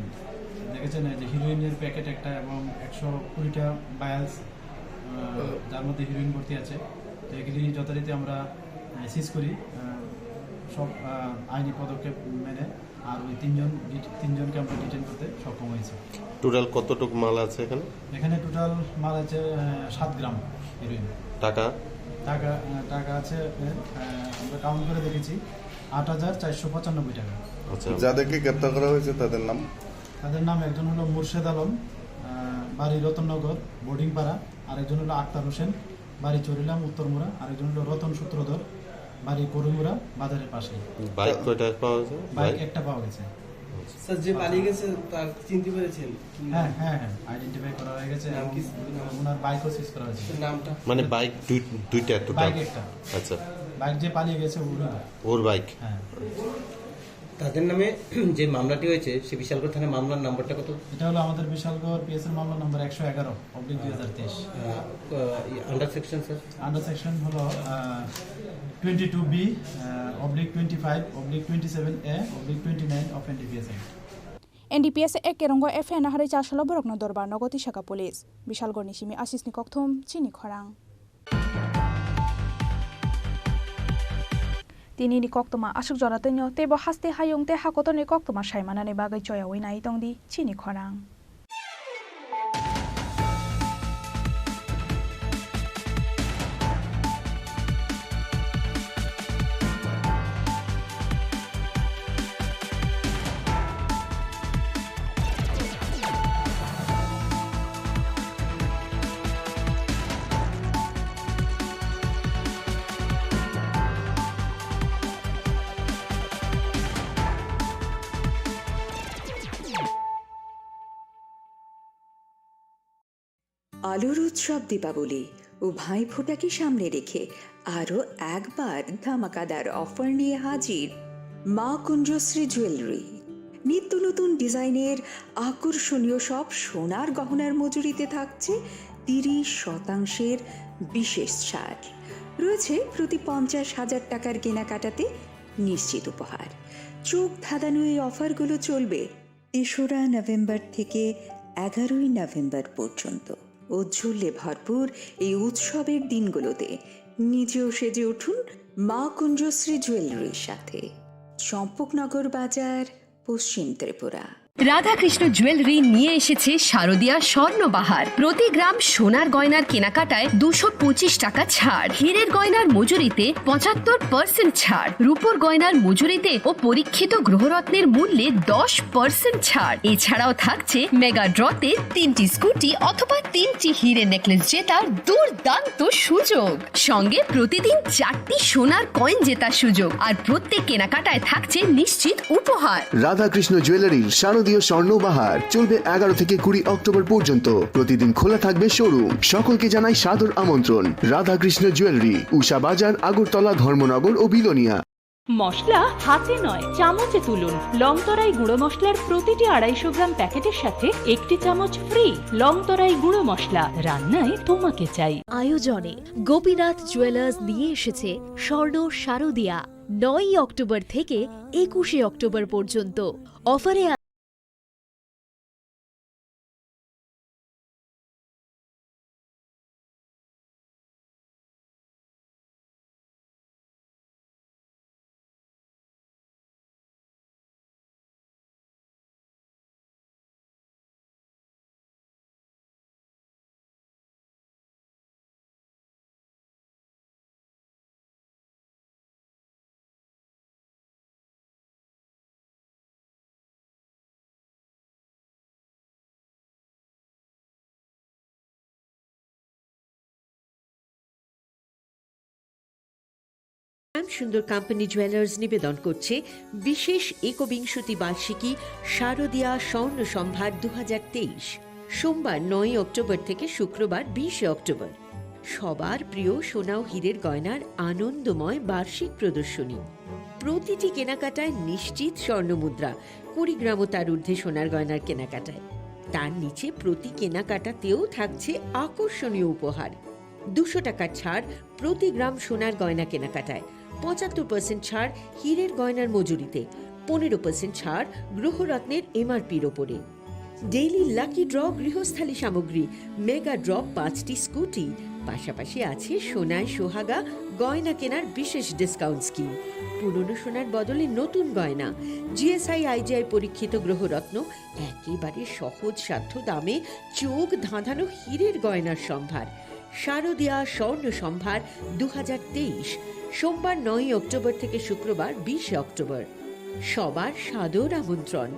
দেখেছেন এই যে হিরোইনের প্যাকেট একটা এবং একশো কুড়িটা ভায়ালস, আহ, যার মধ্যে হিরোইন ভর্তি আছে। তো এগুলি যথারীতি আমরা, আহ, সিজ করি, আহ, সব, আহ, আইনি পদক্ষেপ মেনে। আর ওই তিনজন ডিট-, তিনজনকে আমরা ডিটেইন করতে সক্ষম হয়েছি। টোটাল কতটুক মাল আছে এখানে? এখানে টোটাল মাল আছে, আহ, সাত গ্রাম হিরোইন। টাকা? টাকা, আহ, টাকা আছে আপনার, আহ, আমরা কাউন্ট করে দেখেছি, আট হাজার চারশো পঁচানব্বই টাকা। আচ্ছা। যাদেরকে গ্রেপ্তার করা হয়েছে তাদের নাম? তাদের নাম একজন হলো মুর্শেদ আলম, আহ, বাড়ি রতননগর, বোর্ডিং পাড়া, আরেকজন হলো আক্তার হোসেন, বাড়ি চরিলাম উত্তরমুড়া, আরেকজন হলো রতন সূত্রধর, বাড়ি করুমুড়া বাজারের পাশে। বাইক কয়টা পাওয়া গেছে? Bike bike? একটা পাওয়া গেছে। স্যার, যে পালিয়ে গেছে, তার চিনতে পেরেছেন? হ্যাঁ, হ্যাঁ, হ্যাঁ, আইডেন্টিফাই করা হয়ে গেছে নাম এবং কি? ওনার বাইকও সিজ করা হয়েছে। স্যার, নামটা? মানে বাইক দুই-, দুইটা টোটাল? বাইক একটা। আচ্ছা। বাইক যে পালিয়ে গেছে, ওর। ওর বাইক? হ্যাঁ। তাদের নামে যে মামলাটি হয়েছে, সে বিশালগড় থানার মামলার নাম্বারটা কত? এটা হলো আমাদের বিশালগড় পিএস এর মামলা নম্বর একশো এগারো অবলিক দুই হাজার তেইশ। Ah, ah, under section, sir? Under section হলো, ah, twenty two B, ah, oblique twenty five, oblique twenty seven A, oblique twenty nine of NDPS act. NDPS এক kerongo F I R nahari chasalo borokno dorbar nogo tisaka police. Bishalgorni simi Asisni kokthum chini khorang. Tinini koktwma aswk jora twino teibo haste hayung tei hakotorni koktwma saimanani bagwi choyaui nai tongdi chini khorang. আলোর উৎসব দীপাবলি ও ভাইফোঁটাকে সামনে রেখে আরও একবার ধামাকাদার অফার নিয়ে হাজির মা কুঞ্জশ্রী জুয়েলারি। নিত্য নতুন ডিজাইনের আকর্ষণীয় সব সোনার গহনার মজুরিতে থাকছে তিরিশ শতাংশের বিশেষ ছাড়। রয়েছে প্রতি পঞ্চাশ হাজার টাকার কেনাকাটাতে নিশ্চিত উপহার। চোখ ধাঁধানো এই অফারগুলো চলবে তেসরা নভেম্বর থেকে এগারোই নভেম্বর পর্যন্ত। ঔজ্জ্বল্যে ভরপুর এই উৎসবের দিনগুলোতে নিজেও সেজে উঠুন মা কুঞ্জশ্রী জুয়েলারির সাথে। চম্পকনগর বাজার, পশ্চিম ত্রিপুরা। রাধাকৃষ্ণ জুয়েলারি নিয়ে এসেছে শারদিয়া স্বর্ণবাহার। প্রতি গ্রাম সোনার গয়নার কেনাকাটায় দুশো পঁচিশ টাকা ছাড়, হীরের গয়নার মজুরিতে পঁচাত্তর পার্সেন্ট ছাড়, রূপোর গয়নার মজুরিতে ও পরীক্ষিত গ্রহরত্নের মূল্যে দশ পার্সেন্ট ছাড়। এছাড়াও থাকছে মেগা ড্রতে তিনটি স্কুটি অথবা তিনটি হীরে নেকলেস জেতার দুর্দান্ত সুযোগ। সঙ্গে প্রতিদিন চারটি সোনার কয়েন জেতার সুযোগ, আর প্রত্যেক কেনাকাটায় থাকছে নিশ্চিত উপহার। রাধাকৃষ্ণ জুয়েলারির শারদীয় স্বর্ণ বাহার চলবে এগারো থেকে কুড়ি অক্টোবর পর্যন্ত। প্রতিদিন খোলা থাকবে শোরুম। সকলকে জানাই সাদর আমন্ত্রণ। রাধাকৃষ্ণ জুয়েলারি, উষা বাজার, আগরতলা, ধর্মনগর ও বিলোনিয়া। মশলা হাতে নয়, চামচে তুলুন। লং তরাই গুঁড়ো মশলার প্রতিটি আড়াইশো গ্রাম প্যাকেটের সাথে একটি চামচ ফ্রি। লং তরাই গুঁড়ো মশলা, রান্নায় তোমাকে চাই। আয়োজনে গোপীনাথ জুয়েলার্স নিয়ে এসেছে স্বর্ণ শারদিয়া। নয়ই অক্টোবর থেকে একুশে অক্টোবর পর্যন্ত অফারে শ্যাম সুন্দর কোম্পানি জুয়েলার্স নিবেদন করছে বিশেষ একবিংশতি বার্ষিকী শারদীয়া স্বর্ণ সম্ভার দু হাজার তেইশ, সোমবার নয়ই অক্টোবর থেকে শুক্রবার বিশে অক্টোবর। সবার প্রিয় সোনা ও হীরের গয়নার আনন্দময় বার্ষিক প্রদর্শনী। প্রতিটি কেনাকাটায় নিশ্চিত স্বর্ণমুদ্রা, কুড়ি গ্রাম ও তার ঊর্ধ্বে সোনার গয়নার কেনাকাটায়। তার নিচে প্রতি কেনাকাটাতেও থাকছে আকর্ষণীয় উপহার। দুশো টাকার ছাড় প্রতি গ্রাম সোনার গয়না কেনাকাটায়, পঁচাত্তর পার্সেন্ট ছাড় হীরের গয়নার মজুরিতে, পনেরো পার্সেন্ট ছাড় গ্রহরত্নের এমআরপির ওপরে। ডেইলি লাকি ড্র গৃহস্থালী সামগ্রী, মেগা ড্র পাঁচটি স্কুটি, পাশাপাশি আছে সোনায় সোহাগা গয়না কেনার বিশেষ ডিসকাউন্ট স্কিম। পুরনো সোনার বদলে নতুন গয়না, জিএসআই আইজিআই পরীক্ষিত গ্রহরত্ন, একেবারে সহজ সাধ্য দামে চোখ ধাঁধানো হীরের গয়নার সম্ভার। শারদিয়া স্বর্ণ সম্ভার দু হাজার তেইশ, সোমবার নয়ই অক্টোবর থেকে শুক্রবার বিশে অক্টোবর। সবার সাদর আমন্ত্রণ।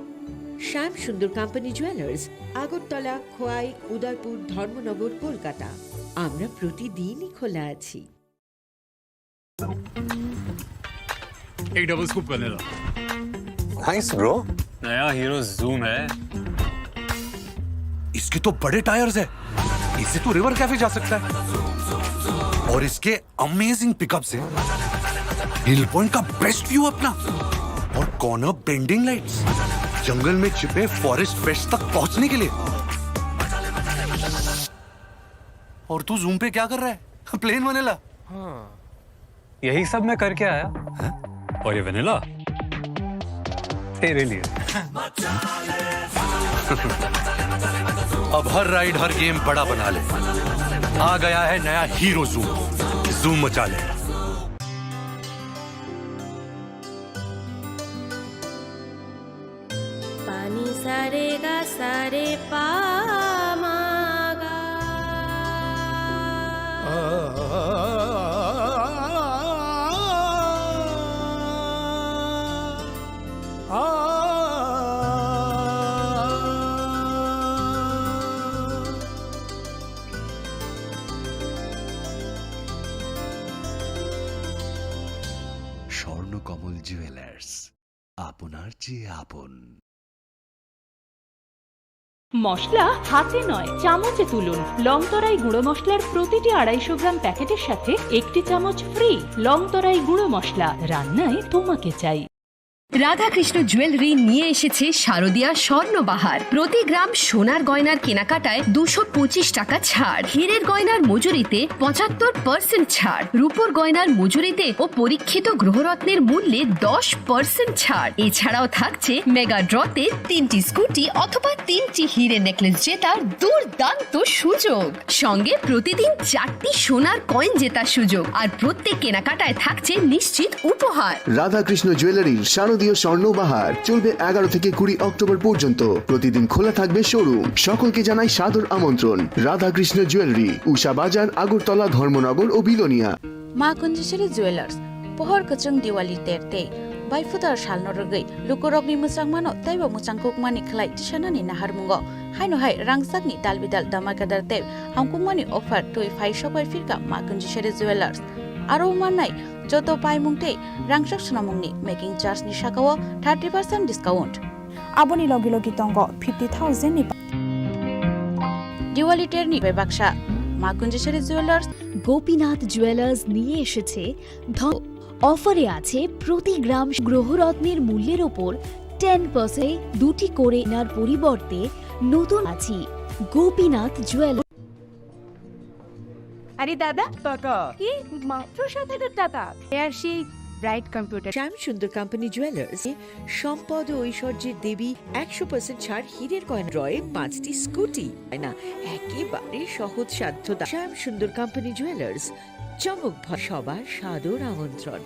শ্যাম সুন্দর কোম্পানি জুয়েলার্স, আগরতলা, খোয়াই, উদয়পুর, ধর্মনগর, কলকাতা। আমরা প্রতিদিনই খোলা আছি। एक double scoop vanilla. Nice bro. नया हीरो जूम है। इसके तो बड़े टायर्स है, इससे तो रिवर कैफे जा सकता है। और इसके अमेजिंग पिकअप्स हैं। हिल पॉइंट का बेस्ट व्यू अपना, और कॉर्नर बेंडिंग लाइट्स, जंगल में छिपे फॉरेस्ट पेट्स तक पहुंचने के लिए। और तू जूम पे क्या कर रहा है? Plain vanilla. हाँ। यही सब मैं करके आया। हैं? और ये वेनिला तेरे लिए। अब हर राइड, हर गेम बड़ा बना ले। आ गया है नया हीरो जूम। जूम मचा ले। Pani sa re ga sa re pa ma ga. Swarnakamal jewellers, আপনার চেয়ে আপন। মশলা হাতে নয়, চামচে তুলুন। লংতরাই গুঁড়ো মশলার প্রতিটি আড়াইশো গ্রাম প্যাকেটের সাথে একটি চামচ ফ্রি। লংতরাই গুঁড়ো মশলা, রান্নায় তোমাকে চাই। রাধাকৃষ্ণ জুয়েলারি নিয়ে এসেছে শারদিয়া স্বর্ণবাহার। প্রতি গ্রাম সোনার গয়নার কেনাকাটায় দুশো পঁচিশ টাকা ছাড়, হীরের গয়নার মজুরিতে পঁচাত্তর পার্সেন্ট ছাড়, রূপোর গয়নার মজুরিতে ও পরীক্ষিত গ্রহরত্নের মূল্যে দশ পার্সেন্ট ছাড়। এছাড়াও থাকছে মেগা ড্রতে তিনটি স্কুটি অথবা তিনটি হীরে নেকলেস জেতার দুর্দান্ত সুযোগ। সঙ্গে প্রতিদিন চারটি সোনার কয়েন জেতার সুযোগ, আর প্রত্যেক কেনাকাটায় থাকছে নিশ্চিত উপহার। রাধাকৃষ্ণ জুয়েলারির শারদীয় স্বর্ণ বাহার চলবে এগারো থেকে কুড়ি অক্টোবর পর্যন্ত। প্রতিদিন খোলা থাকবে শোরুম। সকলকে জানাই সাদর আমন্ত্রণ। রাধাকৃষ্ণ জুয়েলারি, উষা বাজার, আগরতলা, ধর্মনগর ও Belonia. Ma Kunjishri Jewelers, pohor kwchwng Diwali ter tei bai phutar salno rwgwi lukurokni mwchangmano teibo mwchangkukmani khlai tisanani naharmungo. Haino hai rangchakni dalbidal damakedar tei hamkukmani offer twi phai sokbai phirkha Ma Kunjishri Jewelers. Aro mannai joto paimung tei rangchak swnamungni making charge ni sakao thirty percent discount. Aboni logi logi tongo fifty thousand ni pa- Diwali ter ni bebaksa Ma Kunjishri Jewelers. Gopinath jewellers নিয়ে এসেছে ধন অফারে আছে প্রতি গ্রাম গ্রহরত্নের মূল্যের ওপর ten percent. দুটি করে নেওয়ার পরিবর্তে নতুন আছি গোপীনাথ জুয়েলার্স। আরে দাদা, টাকা। কি? মাত্র সাত হাজার টাকা? এ আর সেই ব্রাইট কম্পিউটার। শ্যাম সুন্দর কোম্পানি জুয়েলার্স, সম্পদ ও ঐশ্বর্যের দেবী, একশো পার্সেন্ট ছাড় হীরের গয়না, রয়ে পাঁচটি স্কুটি। না, একেবারে সহজ সাধ্য দা-, শ্যাম সুন্দর কোম্পানি জুয়েলার্স, চমক ভর-, সবার সাদর আমন্ত্রণ।